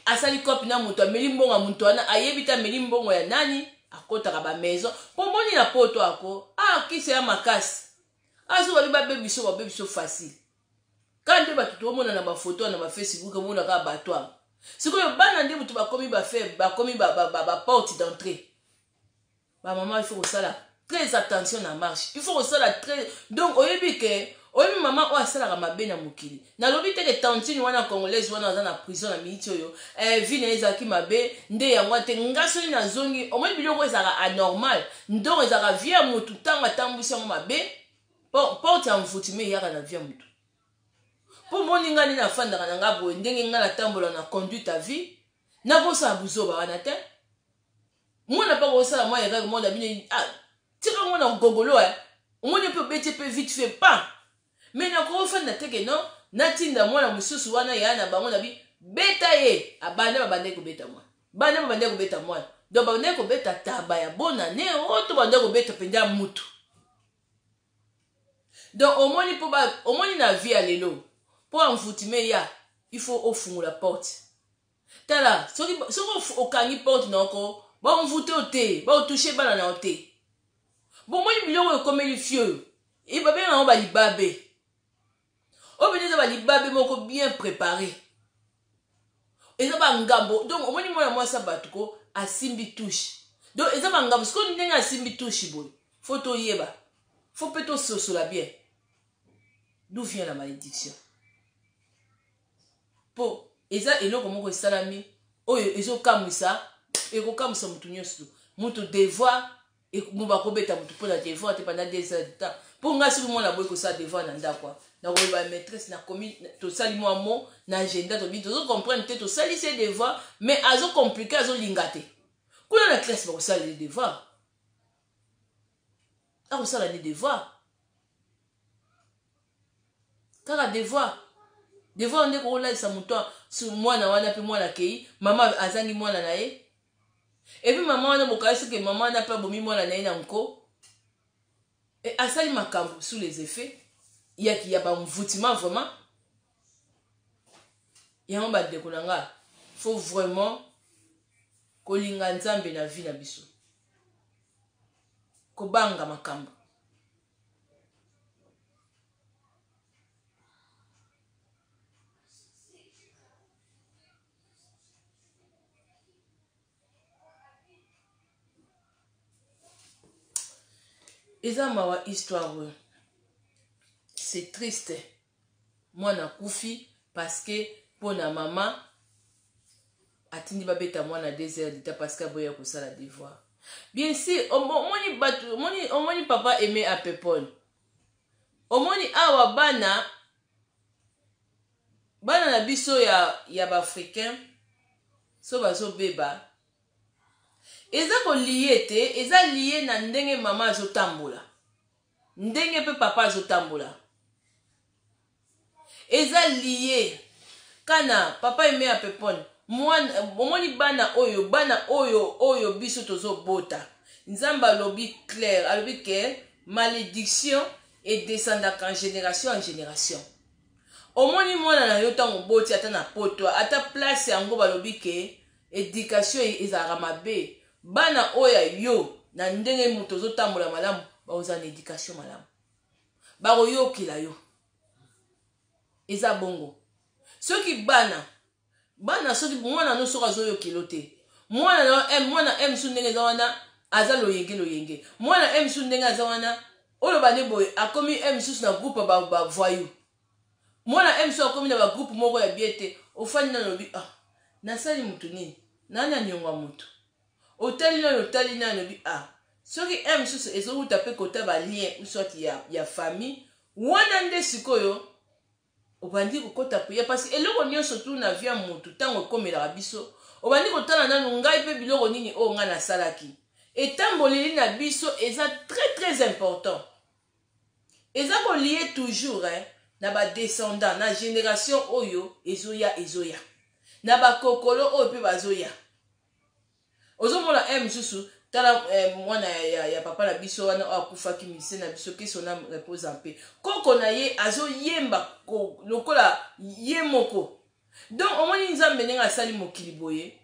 asali kopi na moto, ameli mbongo ya moto wana, ayebi te ameli mbongo ya nani, akɔtaka bamaison. Mpo moni na poto ako akisi ya makasi, azo babi babe biso, babe biso facile. Kaka nde bato toomona na bafoto na bafacebook, omona kaka bato awa. Sikoyo bana nde moto bakomi bafaible, bakomi baporte d'entrée. Bamama, il faut kosala très attention na marche, il faut kosala très. Donc oyebi ke oyebi mama oyo asalaka mabe na mokili. Nalobi te ke tantine wana congolaise wana aza na prison na miniti oyo, vie na ye ezalaki mabe nde yango te. Nga soki nazongi, omoni biloko ezalaka anormal. Donc ezalaka vie ya motu, ntango atambwisi yango mabe, porte ya mfutime eyaka na vie ya motu. Mpo moni nga nde nafandaka na nga boye, ndenge nga natambola na conduite ya vie, nakosala buzoba wana te. Mwana mpa kosala mwa erreur, mwana bino, ah, tika ngo na gogolo. E omoni mpe obeti mpe vite fait pa. Mais nakofanda teke non, natinda mwana mosusu wana ya na bango na bi beta ye. Abanda, babandaki kobeta mwana, banda babandaki kobeta mwana. Donc babandaki kobeta taba ya bonane oyo to bandaki kobeta mpenza ya mutu. Donc omoni, mpo omoni na vie ya lelo, mpo amfutime ya, il faut ofungola porte. Tala, soki okangi porte na oko, baomvute yo te, baotoucher bana na yo te. Bomoni biloko oyo ekomeli fille oyo, babenga yango balibabe. Oyo mpenza eza balibabe moko bien préparé, eza bangambo. Donc omoni mwana mwasi ya bato ko asimbi touche. Donc eza bangambo. Sikoyo ndenge asimbi touche boye, faut toyeba, faut mpe tososola bien d'où vient la malédiction, mpo eza eloko moko esalami oyo ezokamwisa, ekokamwisa motu nyonso. Motu devoir. Mo bakobeta motu mpo na devoir te pendant 2 heures de temps. Mpo ngai, soki mwana boyi kosala devoir na ndako, nakoloba maîtresse, nakomi, tosali mwa mo na agenda, tobi tozocomprendre te, tosalisi ye devoir mais azocompliquer, azolinga te. Kuna na classe bakosala ye devoir, akosala nde devoir kaka devoir. Devoir nde kokolalisa moto mwana wana. Mpe mwana akei, mama azangi mwana na ye. Et puis mama wana, bokali soki mama wana mpe abomi mwana na ye na nko. E asali makambo sous les effets yaki ya bamvutima vraiment. Yango, bandeko na nga, faut vraiment kolinga Nzambe na vie na biso, kobanga makambo. Eza mawa, histoire oyo, c'est triste. Mwana akufi parce que mpo na mama atindi babeta mwana 2 heures dita parce que aboya kosala devoir. Bien sûr, omoni bato, omoni papa Aimé Apepone, omoni awa bana na biso ya baafricain so bazobeba, eza kolier te, eza lié na ndenge mama azotambola, ndenge mpe papa azotambola, eza lié kana. Papa Aimé Apepone, omoni bana oyo biso tozobota, Nzambe alobi clair, alobi ke malédiction edescendaka en génération en génération. Omoni mwana na yo, ntango oboti, ata na poto, ata place yango, balobi ke éducation ezalaka mabe. Bana oyo ya yo, na ndenge moto ozotambola malamu, bakozala na éducation malamu, bakoyokela yo. Eza bongo. Soki bana, soki mwana no, soki azoyokela te, mwana na m, mwana m su ndenge eza wana, aza loyenge loyenge. Mwana m su ndenge aza wana, oyo bande boye, akomi m susu na groupe bavoyou. Mwana m su akomi na bagroupe moko ya bie te. Ofandi nano, olobi: "Ah, nasali mutu nini? Nani anyongwa mutu?" Otali nano, otali nano, obi: "Ah, soki m susu ezowuta mpe kota balien ou soit ya famille wana." Nde sikoyo obandi kokɔta prière, parce que eloko nyonso tu na vie ya motu, ntango ekomelaka biso, obandi kotala nanu: ngai mpe biloko nini oyo ngai nasalaki? Etamboleli na biso eza très très important, eza kolier toujours, eh, na badescendant, na génération oyo ezoya, ezoya na bakokolo oyo mpe bazoya. Ozomona e mosusu, tala mwana ya papa na biso wana oyo akufaki, musicien na biso, que son âme repose en paix, koko na ye azoyemba lokola ye moko. Donc omoni Nzambe ndenge asali mokili boye,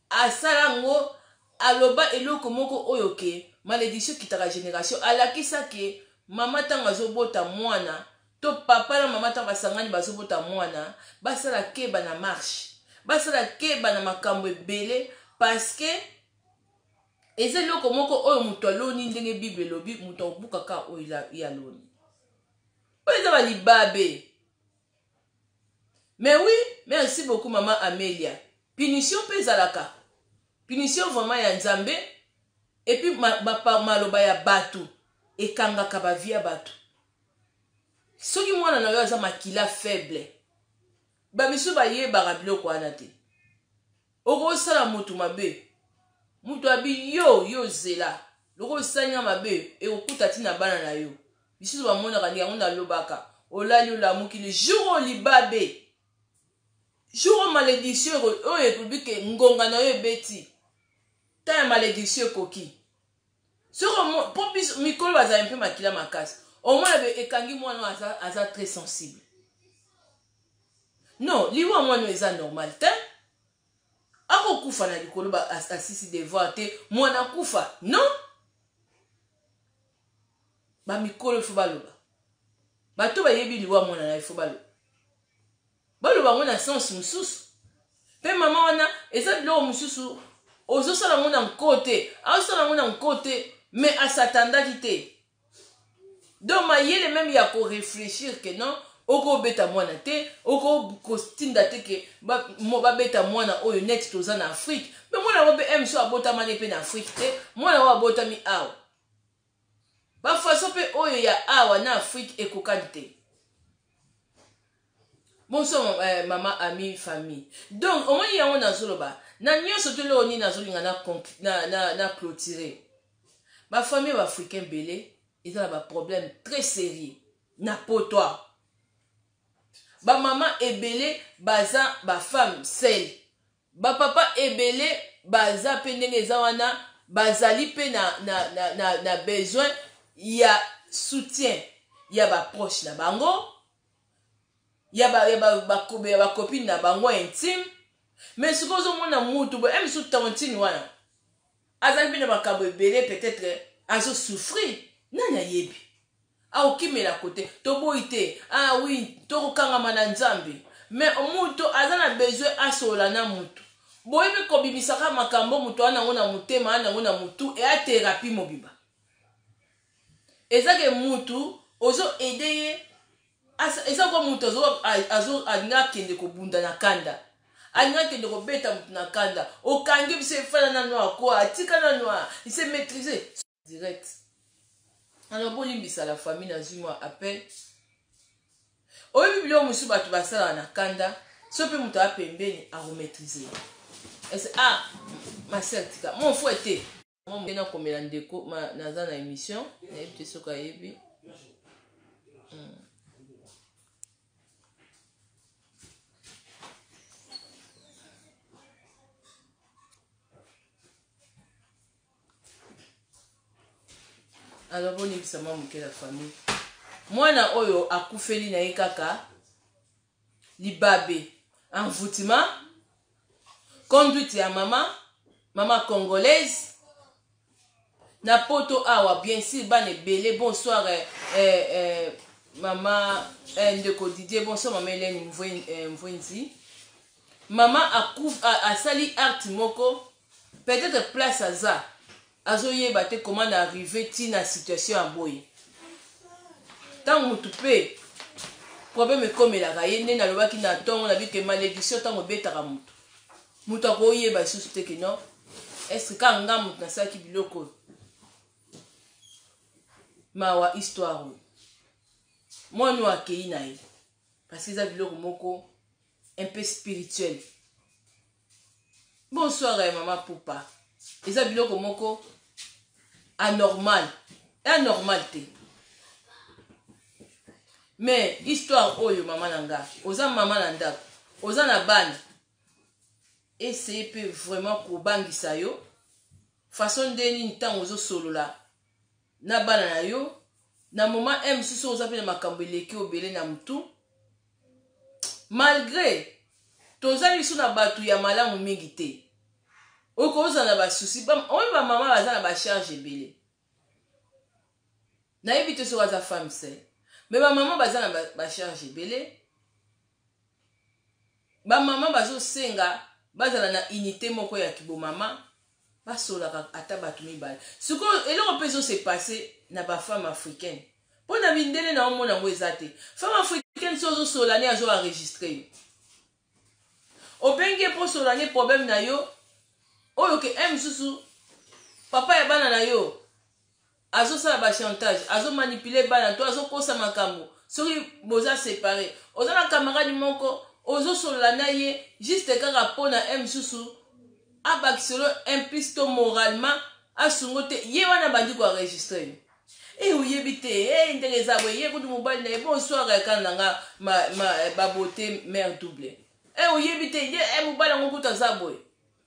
asala yango, aloba eloko moko oyo ke malédiction ekitaka génération. Alakisa ke mama ntango azobota mwana, to papa na mama ntango basangani bazobota mwana, basala keba na marche, basala keba na makambo ebele, parce que eza eloko moko oyo moto aloni. Ndenge Bible elobi, moto akobukaka oyo ye aloni. Oyo eza balibabe. Mais oui, merci beaucoup, mama Amelia. Punition mpe ezalaka, punition vraiment ya Nzambe. Et puis maloba ya bato ekangaka bavie ya bato. Soki mwana na yo aza makila faible, bamisu bayebaka biloko wana te. Okosala motu mabe, moto abi yo, yo zela, loko osalinga mabe, ekokuta ntina bana na yo. Misusu bamonaka ndenge yango. Nalobaka, olali, olamuki, le jour oyo libabe, jour oyo malédiction oyo ekolobi ke ngonga na yo ebeti, ta ya malédiction ekoki. Soki mpo biso mikolo bazali mpe makila makasi, omona be ekangi mwana aza très sensible. Non, liwa mwana oyo eza normal te. Akokufa na likolo, asisi devoir te, mwana akufa. Non, bamikolo ifo baloba, bato bayebi liwa mwana na ifo baloba, baloba yango na sens mosusu. Mpe mama wana, eza biloko mosusu ozosala yango na nko te, azosala yango na nko te, mais asatandaki te. Donc mayele même ya koréfléchir ke non, okobeta mwana te, okotinda te ke babeta mwana oyo. Neti toza na Afrique, mais mwana yango mpe m so abotamani mpe na Afrique te, mwana oyo abotami awa. Bafaçon mpe oyo ya awa na Afrique ekokani te. Bonsoir mama ami famille. Donc omoni yango nazoloba na nyonso to eloko nini nazolinga na, na, na, na clôturer. Bafamille baafricain bele eza na baproblème très sérieux na potoi. Bamama ebele baza bafemme seules, bapapa ebele baza mpe ndenge eza wana, bazali mpe na besoin ya soutien ya baproche na bango, ya bacopine na bango intime. Mais sikoyo ozomona mutu boye misu tantine wana azali mpe na makambo ebele, peut-être azosouffrir, nani ayebi, aokimela kote. Toboyi te, ah oui, tokokangama na Nzambe, mais mutu aza na besoin asolola na mutu. Boyebi kobimisaka makambo moto wana yango na motema wana yango na mutu, eya thérapie mobimba. Eza ke mutu ozo aider ye, eza kwa mutu alingi akende kobunda na kanda, alingi akende kobeta mutu na kanda, okangi biso efana nano akwa atika nano se maîtriser direct. Alors bolimbisa la famille, nazwi mwa appel. Oyebi biloko mosusu bato basalaka na kanda, so mpe moto apembeni akomaîtrise ese. Ah, ma sœur, tika mon frère te nakomela ndeko naza na émission, nayebi te soki ayebi. Alors bolimbisa mwa moke la famille. Mwana oyo akufeli na ye kaka libabe, envoûtement, conduite ya mama congolaise na poto awa. Bien sûr, bana ebele. Bonsoir mama ndeko Didier, bonsoir mama Hélène Mvwenzi. Mama asali acte moko, peut-être place aza azoyeba te comment na arrive ntina situation ya boye. Ntango motu mpe problème ekomelaka ye, nde nalobaki na ntongo na bike, malédiction ntango ebetaka motu, moto akoyeba lisusu te ke non, est-ce ka nga moto nasalaki biloko oyo? Mawa, histoire oyo, mwana oyo akei na ye parce que eza biloko moko un peu spirituel. Bonsoir mama Pupa. Eza biloko moko anormal, anormal te. Mais histoire oyo, mama na nga, oza mama na ndako, oza na bana, essaye mpe vraiment kobangisa yo façon nde nini ntango ozosolola na bana na yo na moment m mosusu oza mpe na makambo eleki obele na motu. Malgré toza liso na bato ya malamu mingi te, okozala na basusi oyo bamama baza na bacharge ebele. Nayebi te soki aza femme seule, mais bamama baza na bacharge ebele. Bamama bazosenga bazala na unité moko ya kibomama, basolaka ata bato mibale. Sikoyo eloko mpe ezose passer na bafemme africaine, mpo na mindele na omona yango eza te. Femme africaine, so ozosola ne, azo enregistrer yo. Obengi ye mpo osola ne problème na yo oyo ke un mosusu papa ya bana na yo azosala bachantage, azomanipuler bana to azokosa makambo. Soki boza séparé, oza na camarade moko, ozosolola na ye juste kaka mpo na un mosusu abakiselo un plus to moralement asungo te, ye wana bandi koenregistrer yo. E oyebi te e ndenge eza boye, ye kutu mobali na ye. Bonsoir ekana na nga babote mare double. E oyebi te ye e mobali yango kutu aza boye.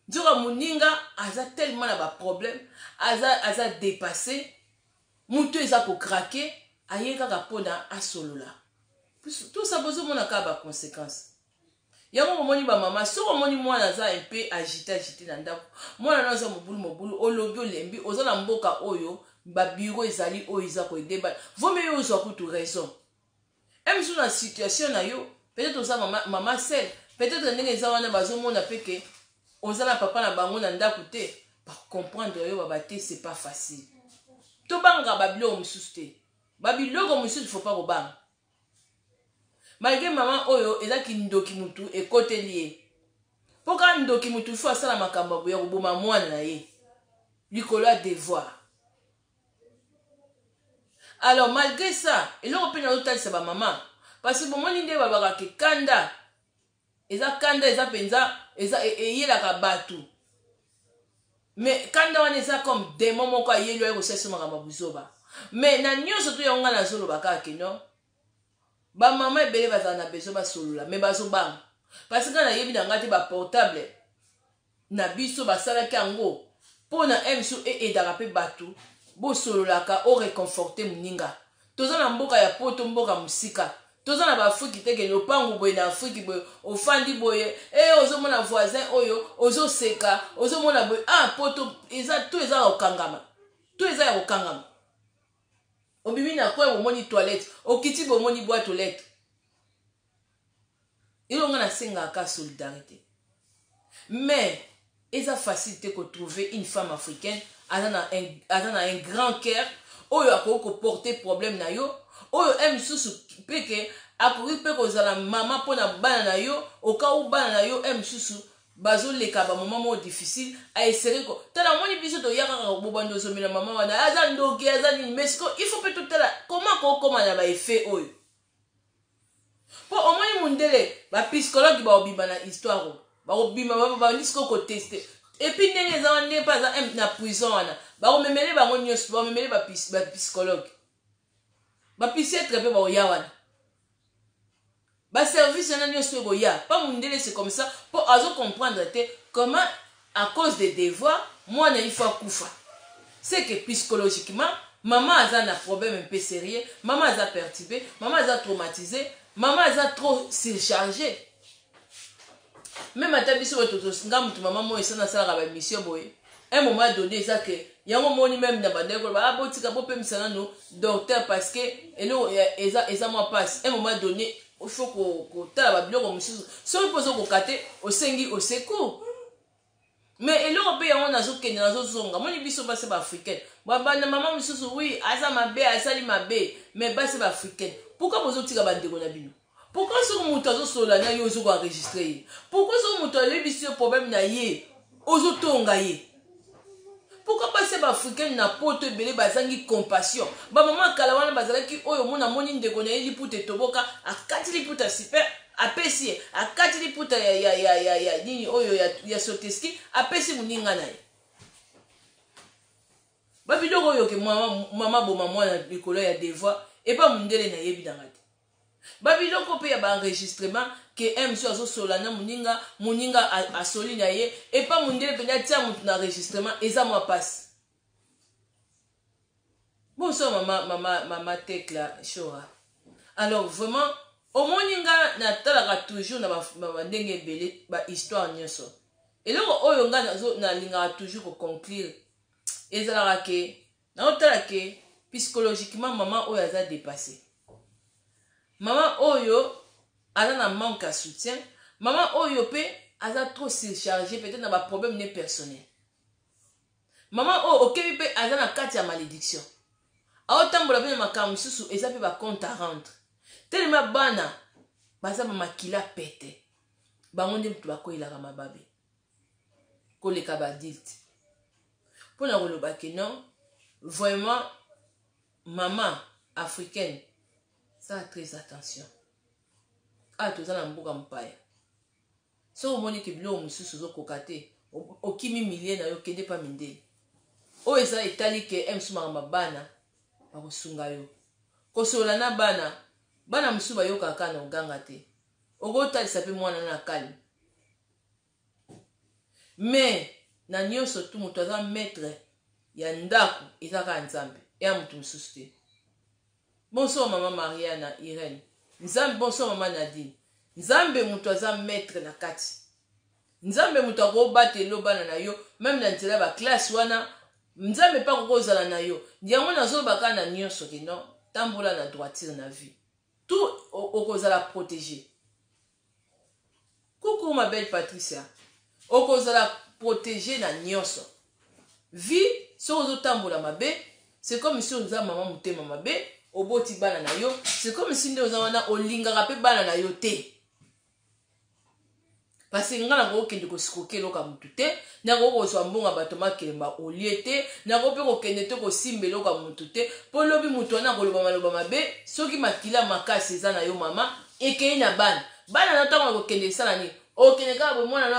Nzoka moninga aza tellement na baproblème, aza dépassé, motu eza kocraquer, aye kaka mpona asolola. Tout ça bozomona kaka baconséquence yango. Bomoni bamama, soki omoni mwana aza un peu agité agité na ndako, mwana no aza mobulu mobulu, olobi olembi, oza na mboka oyo babureau ezali oyo eza koaider bana, vomi yo ozwa kutu raison. Mosusu na situation na yo, peut-être oza mama seule, peut-être ndenge eza wana bazomona mpe ke oza na papa na bango na ndako te, bacomprendre yo. Baba te, c'est pas facile. Tobangaka babiloko mosusu te, babiloko mosusu faut pas kobanga. Malgré mama oyo eza kindoki, mutu ekoteli ye mpo kaka ndoki. Mutu faut asala makambo ya koboma mwana na ye likolo ya devoir. Alors malgré ça, eloko mpe nazotalisa bamama, parce que bomoni nde balobaka ke kanda eza, kanda eza mpenza, eza eyelaka bato, mais kanda wana eza comme démon moko ayeli oye kosalisa makambo ya buzoba. Mais na nyonso to yango, ngai nazoloba kaka ke non, bamama ebele bazala na besoin basolola, mais bazobanga, parce ngai nayebi na ngai te, baportable na biso basalaki yango mpo na mso eaidaka mpe bato bosololaka, oréconforter moninga. Toza na mboka ya Poto, mboka mosika, toza na baAfrike te, ke lopango boye na Afrike boye, ofandi boye e ozomona voisin oyo, ozoseka, ozomona boye. Ah, Poto eza to eza ya kokangama, to eza ya kokangama. Obimi na coin, bomoni toilette, okiti, bomoni boîte aux lettres. Elonga nasengaka solidarité, mais eza facile te kotrouver une femme africaine aza na un grand cœur oyo akoki koporter problème na yo, oyo e mosusu mpe ke akoki mpe kozala mama mpona bana na yo, okau bana na yo e mosusu bazoleka bamoments moko difficile. Aesere ko tala, omoni biso toya kaka bobanda ozomela mama wana aza ndoki, aza nini. Mais siko il faut mpe totala koma kokóma na baeffet oyo, mpo omoni mundele, bapsychologue bakobima na histoire oyo, bakobima, babandi siko kotester. Et puis ndenge eza wana, ndenge mpe aza na prison wana, bakomemele bango nyonso, bakomemele bapsychologue, bapsychiatre mpe bakoya wana, baservice wana nyonso ekoya pa mundele. C'est comme ça, mpo azocomprendre te comment à cause de devoir mwana il faut akufa. C'est que psychologiquement mama aza na problème un peu sérieux, mama aza perturbé, mama aza traumatisé, mama aza trop surchargé. Même ata biso bato, nga motu mama moyo esa nasalaka baémission boye, un moment donné eza ke yango moni même na bandeko koloba: ah, botika, bopemisa nano docteur, parce que eloko eza mwa mpasi. Un moment donné il faut kotala babiloko mosusu. Soki mpo ozokoka te, osengi au secours. Mais eloko mpe yango nazokende, nazozonga, moni biso basi baafricaine, babanda mama mosusu, oui, aza mabe, asali mabe, mais basi baafricaine, pourquoi bozotika bandeko na bino? Pourquoi soki moto azosolola na yo, ozokoenregistrer ye? Pourquoi soki moto ayebisi yo problème na ye, ozotonga ye? Pourquoi basi baafricaine na Poto ebele bazangi compassion? Bamama kala wana bazalaki oyo omona, amoni ndeko na ye liputa etoboka, akati liputa super, apesi ye, akati liputa ya nini oyo ya soteski, apesi moninga na ye. Babiloko oyo ke mama boma mwana likolo ya devoir, epa mondele nayebi nanga te. Babiloko mpe ya baenregistrement ke mso azosola na moninga, moninga asoli na ye, epa mondele mpenza atia motu na enregistrement, eza mwa mpasi. Bonsoir mama, mama, mama Tekla Shora. Alors vraiment, omoni nga natalaka toujours na bandenge ebele, bahistoire nyonso. Eloko oyo nga nalingaka toujours koconclure ezalaka ke naotala ke psychologiquement mama oyo aza dépassé, mama oyo aza na manque ya soutien, mama oyo mpe aza trop surchargé, peut-être na baproblème ne personnel. Mama oyo okebi mpe aza na kati ya malédiction, aotambola mpe na makambo mosusu, eza mpe bacompte à rendre. Telema, bana baza bamakila pete, bango nde moto bakoyelaka mababe koleka baadulte. Mpona koloba ke non, vraiment, mama africaine, sala très attention. Awa toza na mboka mopaya. Soki omoni ke biloko mosusu ozokoka te, okimi milieu na yo, kende mpa mindele. Oyo eza etali ke mosusu makambo bana bakosunga yo kosolola na bana. Bana mosusu bayokaka na oganga te, okotalisa mpe mwana na calme. Mais na nyonso tu, moto aza maître ya ndako eza kaka Nzambe, eya moto mosusu te. Bonsoir mama Mariana Irene Nzambe, bonsoir mama Nadine Nzambe. Moto aza maître na kati, Nzambe moto akobatela bana na yo même na nzela ya baclasse wana. Nzambe mpe akoki na yo. Yango nazoloba kaka na nyonso ke non, tambola na droiture na vie, tout okozala protégé. Coucou ma belle Patricia, okozala protégé na nyonso vie. Soki ozotambola mabe, c'est comme si oza mama motema mabe, oboti bana na yo, c'est comme si nde oza wana olingaka mpe bana na yo te. Parce que nga nakokende kosikoka eloko ya motu te, nakoki kozwa mbongo ya bato makelemba olie te, nakoki mpe kokende te kosimba eloko ya motu te, mpo lobi motu wana akoloba maloba mabe. Soki makila makasi eza na yo mama, ekei na bana. Bana na ntango akokende esala nini? Okende kaka boye, mwana na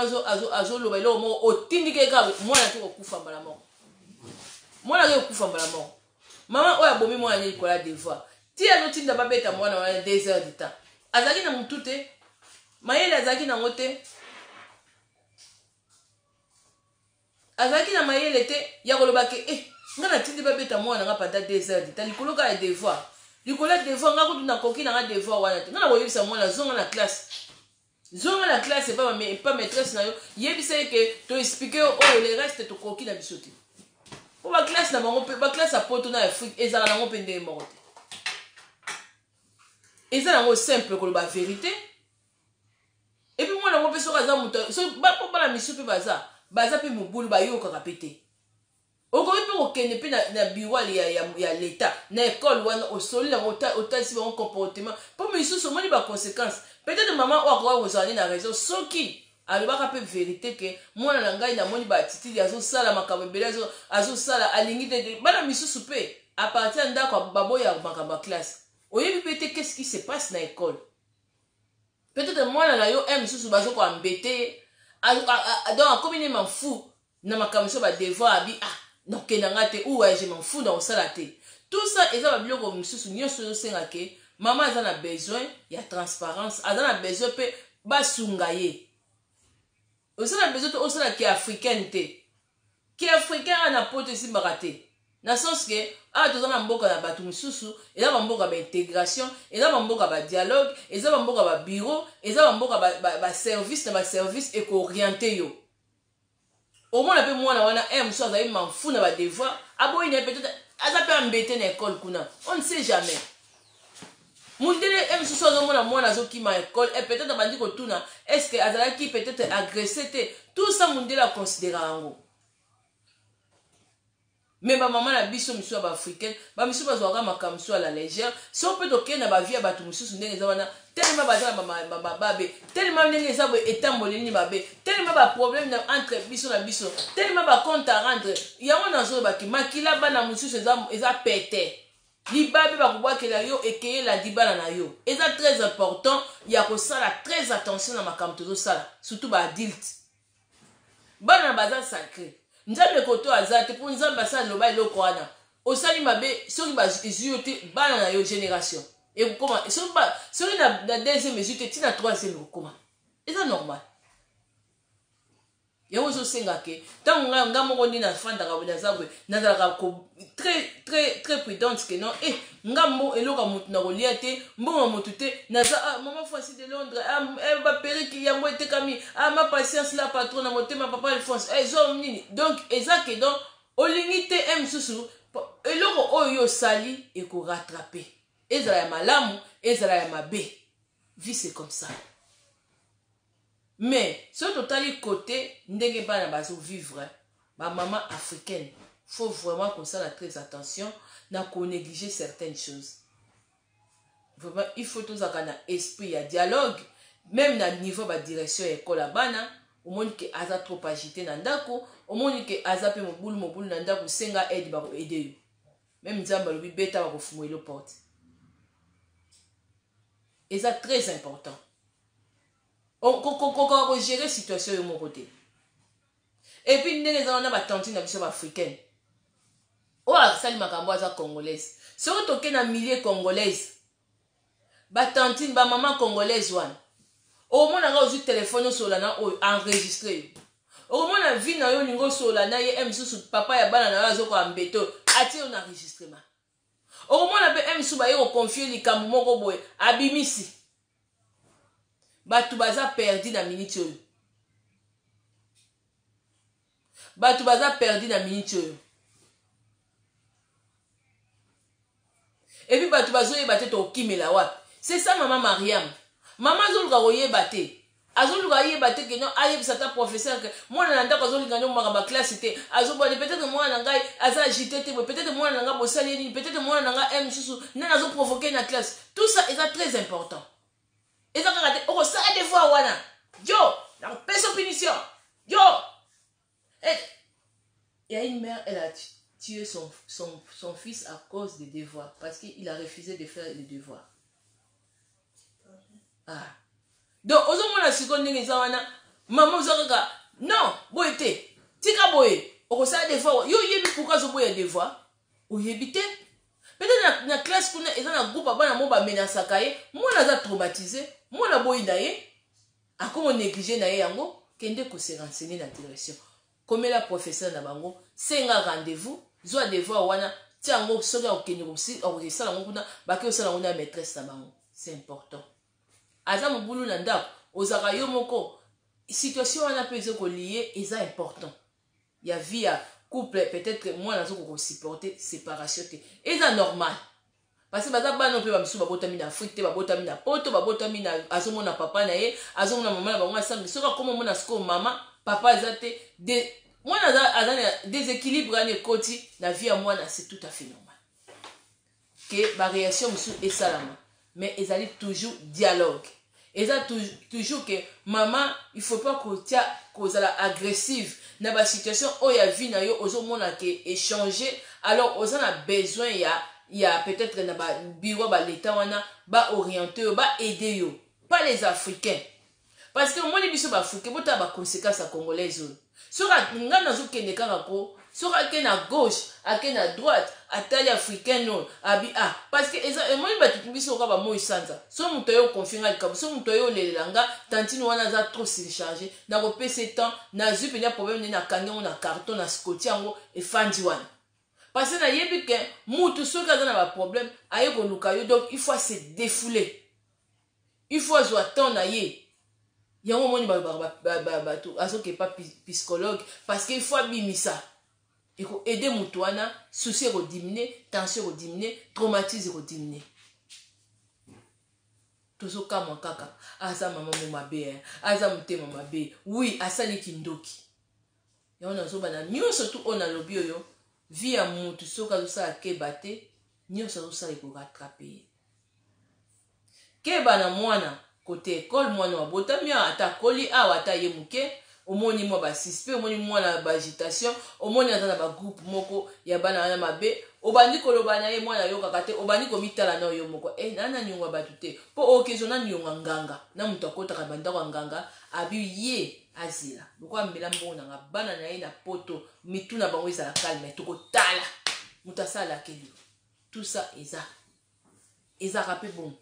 azoloba eloko moko, otindike kaka boye, mwana te kokufa mbala moko, mwana ake kokufa mbala moko. Mama oyo abomi mwana ne likolo ya devoir, ti azotinda babeta mwana wana 2 heures du temps, azalaki na motu te, mayele azalaki nango te, azalaki na mayele te ya koloba ke nga natindi babeta mwana nga pendant 2 heures du temps likolo kaka ya devoir, likolo ya devoir. Nga kutu nakoki nanga devoir wana te. Nga nakoyebisa mwana: zonga na classe, zonga na classe epa maîtresse na yo, yebisa ye ke toexpliquer yo oyo, le reste tokoki na biso te. Mpo baclasse na bango mpe, baclasse ya Poto na Afrique ezala nango mpe ndenge moko te. Eza nango simple koloba vérité. Et puis mwana yango mpe, soki aza moto, po bana misu mpe baza mpe mobulu, bayokaka mpe te. Okoki mpe kokende mpe na bureau ya l'État na ekole wana, osoli yango, otalisi bango comportement, mpo misusu omoni baconséquence. Peut-être mama oyo akoka kozala nde na raison soki alobaka mpe vérité ke mwana na ngai, namoni baattitude, azosala makambo ebele, azosala, alingi te. Bana misusu mpe à partir ya ndako baboya makambo ya classe. Oyebi mpe te qu'est-ce qui se passe na école. Peut-être mwana na yo e misusu bazokoambete ye, donc akomi ne mafu na makambo so badevoir, abi ah, nakokenda nga te, ou je m'en fous, na kosala te. Tout ça eza babiloko mosusu nyonso ezosenga ke mama aza na besoin ya transparence, aza na besoin mpe basunga ye. Oza na besoin te osala ke africaine te, ke africain awa na Poto esimbaka te, na sens ke awa toza na mboka na bato mosusu. Eza bamboka baintégration, eza bamboka badialogue, eza bamboka babureau, eza bamboka baservice na baservice ekoorienter yo. Omona mpe mwana wana un mosusu azali manfu na badevoir, aboyi na ye, peut-être aza mpe ambete na ekole kuna, on ne sait jamais. Mundele e mosusu azomona mwana azokima ekole e peut-être abandi kotuna est ce que azalaki peut-être agressé te. Tout ça mundele aconsidéra yango. Mais bamama na biso misusu ya baafricaine, bamisusu bazwaka makambo mosusu ya la légère. So mpe tokende na bavie ya bato mosusu ndenge eza wana, telema baza na bababe, telema ndenge eza boye, etamboli nini mabe, telema baproblème entre biso na biso, telema bacompte à rendre. Yango nazolobaki, makila bana mosusu eza pete, libabe bakobwakela yo, ekeye elandi bana na yo. Eza très important ya kosala très attention na makambo tozosala, surtout baadulte. Bana baza sacré. Nzambe koto aza te, mpo Nzambe asala loba eloko wana. Osali mabe, soki ezwi yo te, bana na yo, génération ekokoma. Soki na deuxième ezwi te, ntina troisième ekokoma, eza normal. Yango ezosenga ke ntango nga moko nde nafandaka boye, naza boye, nazalaka très très très prudente ke non, nga mbo eloko ya motu na kolia te, mbongo ya motu te. Naza ah, mama Francis de Londres, ah, baperruque yango etekami, ah, ma patience la patron na motema, papa Alphonse, zwa nini. Donc eza ke donc olingi te e mosusu eloko oyo yo osali ekorattraper, ezala ya malamu, ezala ya mabe. Vie, c'est comme ça. Mais soki totali côté ndenge bana bazovivre, bamama africaine, faut vraiment kosala très attention na konégliger certaines choses. Vraiment, il faut tozalaka na esprit ya dialogue, même na niveau badirection ya ekole ya bana. Omoni ke aza trop agité na ndako, omoni ke aza mpe mobulu mobulu na ndako, senga aide, bakoaider yo. Même Nzambe alobi: beta, bakofungola porte. Eza très important kokoka kogérer situation yo moko te. Et puis ndenge eza wana, batantine na biso baafricaine oyo asali makambo, aza congolaise. Soki toke na milieu congolaise, batantine, bamama congolaise wana, okomonaka ozwi telefone, osola na oyo, enregistre yo. Okomona vie na yo, olingi osola na ye, mosusu papa ya bana na yo azokoka mbeto, atie yo na enregistrement. Okomona mpe mosusu baye koconfier likambo moko boye, abimisi. Bato baza perdu na miniti oyo, bato baza perdu na miniti oyo. Et puis bato bazoyeba te tokokimela wapi. C'est ça, mama Mariam, mama azoluka koyeba te, azoluka ayeba te ke non, ayebisa ata professeur ke mwana na ndako azolinga nde makambo ya classe te, azobwane. Peut-être mwana na ngai aza agité te boye, peut-être mwana na ngai bosali ye nini, peut-être mwana na ngai mosusu nani azoprovoquer na classe. Tout ça eza très important. Eza kaka te okosala devoir wana jo. Nakopesa punition. Yo! Et il y a une mère, elle a tué son fils à cause des devoirs. Parce qu'il a refusé de faire les devoirs. Ah. Donc, ozomona sikoyo ndenge eza wana, mama oza kaka, non, boye te, tika boye, okosala devoir, yo oyebi pourquoi azoboya devoir? Oyebi te. Peut-être na classe kuna eza na groupe bana mo bamenasaka ye, mwana aza traumatisé, mwana boyi na ye, akomo négliger na ye yango, kende ko se renseigner na direction. Komela professeur na bango, senga rendez-vous, zwa devoir wana, tia yango soki akokende akokesala yango kuna, bake kosala yango na maîtresse na bango. C'est important. Aza mobulu na ndako, ozalaka yo moko, situation wana mpe eza kolie, eza important. Ya vie ya couple, peut-être mwana azokoka kosupporter séparation te. Eza normal. Parce que baza bana mpe bamisusu babotami na Afrique te, babotami na poto, babotami na azomona papa na ye, azomona mama na bango ensemble. Soki akoma omona sikoyo mama, papa aza te, mwana aza na déséquilibre wana ekoti na vie ya mwana, c'est tout à fait normal. Ke ba réaction mosusu esalama, mais ezali toujours dialogue. Eza toujours que mama, il faut pas kotia kozala agressive na ba situation oyo ya vie na yo ozomona ke échanger, alors oza na besoin ya peut-être na ba bureau ba l'état wana ba orienter yo, ba aider yo, pas les Africains. Parce que omoni biso ba Africains, botala ba conséquences ya congolaise oyo. Soki nga nazokende kaka ko, soki ake na gauche, ake na droite, atali africain oyo, abi ah, parce que eza emoni bato biso kaka bamoi sanza. So moto oyo oconfie nga likambo, so moto oyo olelela nga, tantine wana aza trop surchargé, nakopesa temps, nazwi mpenza problème nde nakangi yango na carton, na scotch yango efandi wana. Parce que nayebi ke mutu soki aza na ba problème, aye koluka yo, donc il faut se défouler. Il faut azwa temps na ye. Yango omoni bato azokepa psychologue, parce que il faut abimisa. Eko aider mutu wana, souci ekodiminuer, tension ekodiminuer, traumatisme ekodiminuer. Tozokamwa kaka, aza mama mo mabe, aza motema mabe. Oui, asali kindoki. Yango nazobana nyonso tu oyo nalobi oyo, vie ya mutu soki azosala keba te, nyonso azosala ekorattraper ye. Keba na mwana kote ekole, mwana wabotami awa, ata akoli awa, ata ye moke, omoni mwa basuspect, omoni mwana baagitation, omoni aza na bagroupe moko ya bana wana mabe, obandi koloba na ye, mwana ayokaka te, obandi komitala na yo moko, na nionga bato te, mpo okezwa na nionga nganga, na moto akotaka bandako ya nganga, abi ye azela, lokola amela mbongo nanga, bana na ye na poto, mitu na bango ezala calme, tokotala moto asalakeli yo. Tout ça eza ezalaka mpe bon.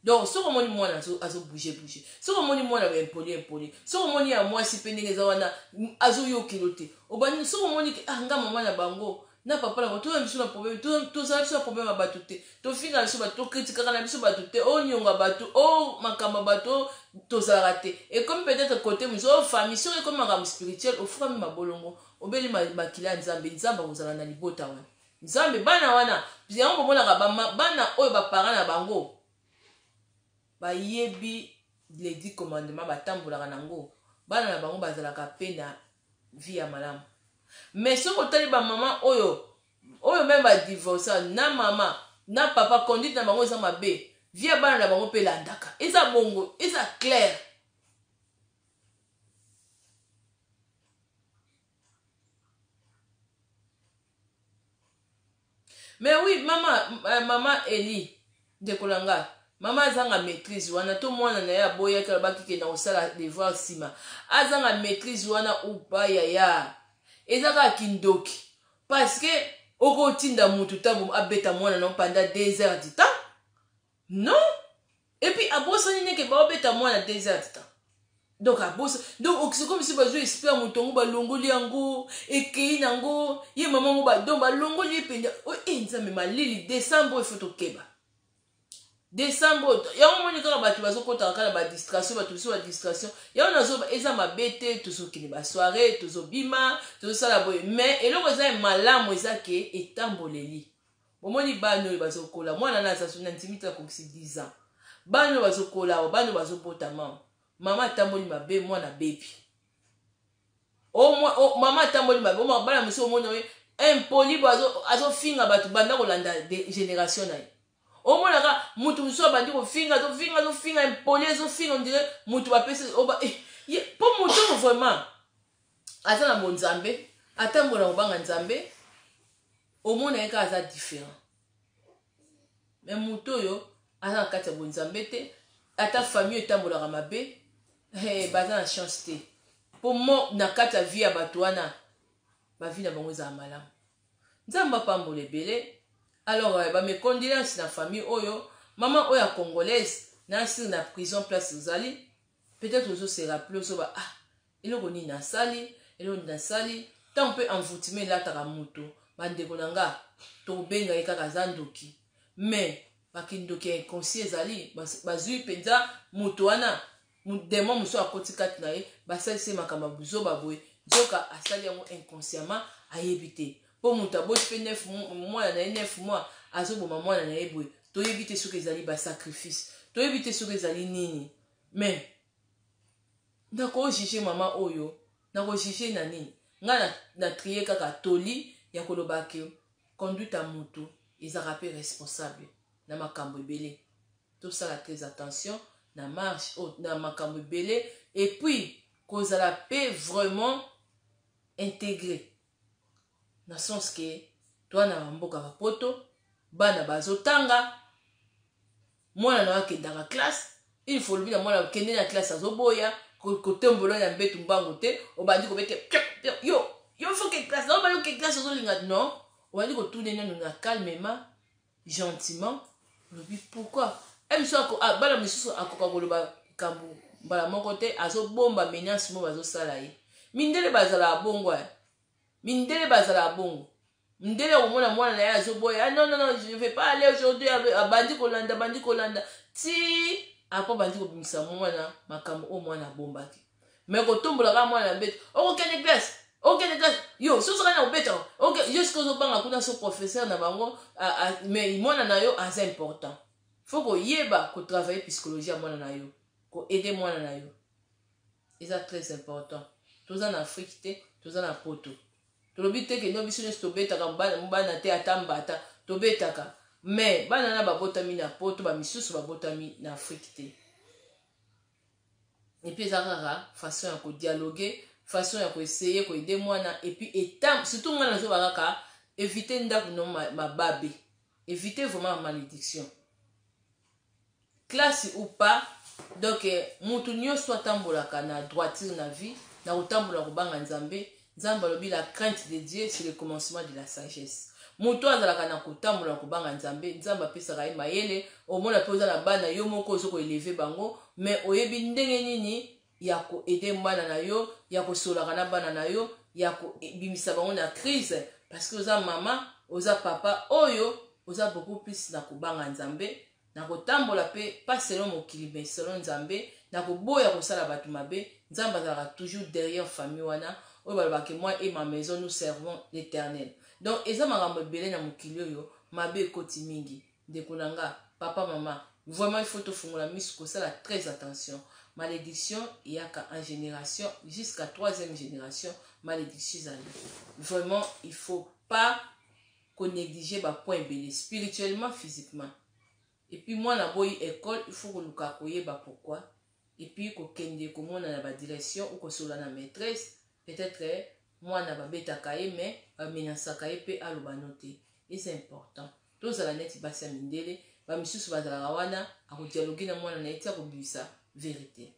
Donc soki omoni mwana azobouge bouge, soki omoni mwana impoli impoli, soki omoni ya mwasi mpe ndenge eza wana azoyokelo te, obandi soki omoni ke ah, nga mama na bango na papa na bango, toza biso na problème, tozala biso na problème ya bato te, tofinga biso bato, tokritikaka na biso bato te, onyonga bato, o makambo ya bato tozalaka te. Ekomi peut-être côté mosusu o famille, soki ekomi makambo spirituel, ofukami mabolongo, obeli makila ya Nzambe, Nzambe akozala na libota wana. Nzambe bana wana, yango bomonaka bana oyo baparent na bango bayebi les 10 commandements, batambolaka nango, bana na bango bazalaka pe na vie ya malamu. Mais soki otali bamama oyo oyo même badivorce na mama na papa, conduite na bango eza mabe, vie ya bana na bango mpe elandaka, eza bongo, eza clair. Mais oui, mama Eli, ndeko na nga, mama azanga maîtrise wana, to mwana na ye aboyaki, alobaki kenda kosala devoir nsima, azanga maîtrise wana upa yaya, eza kaka kindoki. Parce que okotinda mutu ntango abeta mwana na pendant 2 heures du temps, non? Et puis abosani ndenge baobeta mwana 2 heures du temps. Donc abosa, donc c'est comme si bazwi esprit ya moto yango, balongoli yango, ekei nango ye mama yango, donc balongoli ye mpenza. E Nzambe, malili décembre, il faut tokeba décembre. Yango moni kaka bato bazokɔtaka kaka na badistraction, bato biso badistraction yango nazoba eza mabe te. Tozokende basoirée, tozobima, tozosala boye, mais eloko eza malamu eza ke etamboleli. Bomoni bana oyo bazokola, mwana na aza na ndimi te akokisi 10 ans, bana oyo bazokola awa, bana oyo bazobotama, mama atamboli mabe, mwana bebi mama atamboli mabe, bana mosusu omoni oyo impoli bo azofinga bato, banda kolanda génération na ye. Omonaka mutu mosusu abandi kofinga, azofinga, azofinga, impoli, azofinga, on dirait mutu bapesi oba po mutu oyo vraiment aza na bonzambe, atambola kobanga Nzambe, omona ye kaka aza différent. Mais mutu oyo aza na kati ya bonzambe te, ata famille etambolaka mabe, baza na chance te. Po mo na kati ya vie ya bato wana, bavie na bango ezala malamu. Nzambe apambola ebele. Alors, bames condoléances na famille oyo, mama oyo ya congolaise na sire na prison, place ozali, peut-être ozose rappeler, ozoba: "Ah, eloko nini nasali? Eloko nini nasali?" Ntango mpe envoûtement elataka moto, bandeko na nga, tokobenga ye kaka aza ndoki. Mais bakindoki ya inconscient ezali, bazwi mpenza moto wana, démon mosusu akoti kati na ye, basalisi ye makambo ya buzoba boye, nzoka asali yango inconsciemment, ayebi te. Mpo moto aboti mpe mwana na ye 9 mois, azoboma mwana na ye boye, toyebi te soki ezali basacrifice, toyebi te soki ezali nini. Mais nakojuger mama oyo, nakojuger na nini? Ngai na trier kaka toli ya koloba ke conduite ya moto ezalaka mpe responsable na makambo ebele. Tosala très attention na marche oh, na makambo ebele, et puis kozala mpe vraiment intégré na sens ke toa na bamboka bapoto, bana bazotanga, mwana na yo akendaka classe. Il faut lobi na mwana kende na classe, azoboya, kotombola na mbetu mbangu te, obandi kobete yo: "Yo, faut que classe." Obandi oke classe, ozolinga non, obandi kotuna nanu na calmement, gentiment, olobi: "Pourquoi?" Biso bana misusu akoka koloba likambo mbala moko te, azobomba menace mo bazosala ye. Mindele bazalaka bongo, mindele bazalaka bongo. Mindele komona mwana na ye azoboya: "Ah, non, non, non, je vais pas aller aujourd'hui." Abandi kolanda, abandi kolanda ti apo abandi kobimisa mwana makambo oyo mwana abombaki. Mais kotombola kaka mwana na mbeto: "Okokende classe, okende classe yo." Soki kaka na kobeta yo, soki ozobanga kuna so professeur na bango. Mais mwana na yo aza important, faut koyeba kotravailler psychologie ya mwana na yo, koaider mwana na yo eza très important. Toza na Afrique te, toza na Poto. Tolobi te ke no biso nyonso tobetaka bana te, ata mbata tobetaka. Mais bana na babotami na Poto, bamisusu babotami na Afrique te. Et puis eza kaka façon ya kodialoguer, façon ya koessayer koaider mwana. Et puis eta surtout ngai nazoba kaka évite ndako no mababe, évite vraiment malédiction, classe ou pas. Donc mutu nyonso atambolaka na droiture na vie, na kotambola kobanga Nzambe. Nzambe alobi: "La crainte de Dieu, c'est le commencement de la sagesse." Moto azalaka na kotambola kobanga Nzambe, Nzambe apesaka ye mayele. Omona mpe oza na bana, yo moko oza koélever bango, mais oyebi ndenge nini ya koaider bana na yo, ya kosolaka na bana na yo, ya kobimisa bango na crise, parce que oza mama, oza papa oyo oza beaucoup plus na kobanga Nzambe, na kotambola mpe pas selon mokili, mais selon Nzambe, na koboya kosala bato mabe. Nzambe azalaka toujours derrière famille wana oyo balobaka: "Moi et ma maison, nous servons l'Éternel." Donc eza makambo ebele na mokili oyo, mabe ekoti mingi. Ndeko na nga, papa, mama, vraiment il faut tofungola miso, kosala très attention. Malédiction eyaka en génération, jusqu'à troisième génération malédiction ezali. Vraiment, il faut pas konégliger bapoint ebele, spirituellement, physiquement. Et puis mwana boyi école, il faut koluka koyeba pourquoi, et puis kokende komona na badirection ou kosola na maîtresse. Peut-être mwana babetaka ye, mais bamenaçaka ye mpe aloba no te. Eza important tozala neti basi ya mindele, bamisusu bazalaka wana, akodialoguer na mwana na ye ti akobimisa vérité.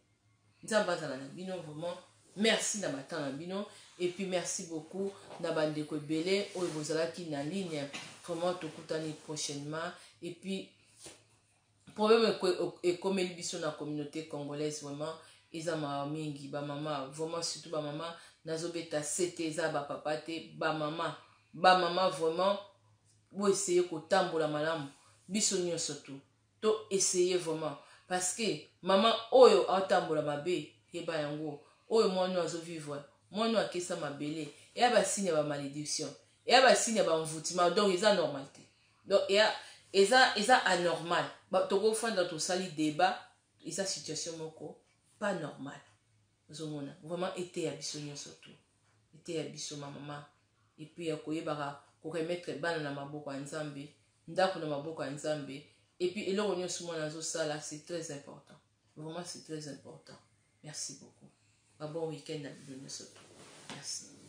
Nzambe azala na bino. Vraiment merci na batemps na bino, et puis merci beaucoup na bandeko ebele oyo bozalaki na ligne. Vraiment tokutani prochainement. Et puis problème ekomeli biso na communauté congolaise, vraiment eza mawa mingi. Bamama, vraiment surtout bamama, nazobeta se te, eza bapapa te, bamama, bamama, vraiment boessayer kotambola malamu. Biso nyonso tu to essayer vraiment, parce que mama oyo aotambola mabe, yeba yango, oyo mwana oyo azovivre, mwana oyo akesa mabele, eya basigne ya bamalédiction, eya basigne ya bamvutima. Donc eza normal te, donc eya eza anormal. Tokofanda, tosali débat, eza situation moko pas normal. Ozomona vraiment eteya biso nyonso tu, eteya biso mamama. Et puis ya koyebaka koremettre bana na maboko ya Nzambe, ndako na maboko ya Nzambe. Et puis eloko nyonso mwana azosala, c'est très important, vraiment, c'est très important. Merci beaucoup, ba bon week-end na bino nyonso. Merci.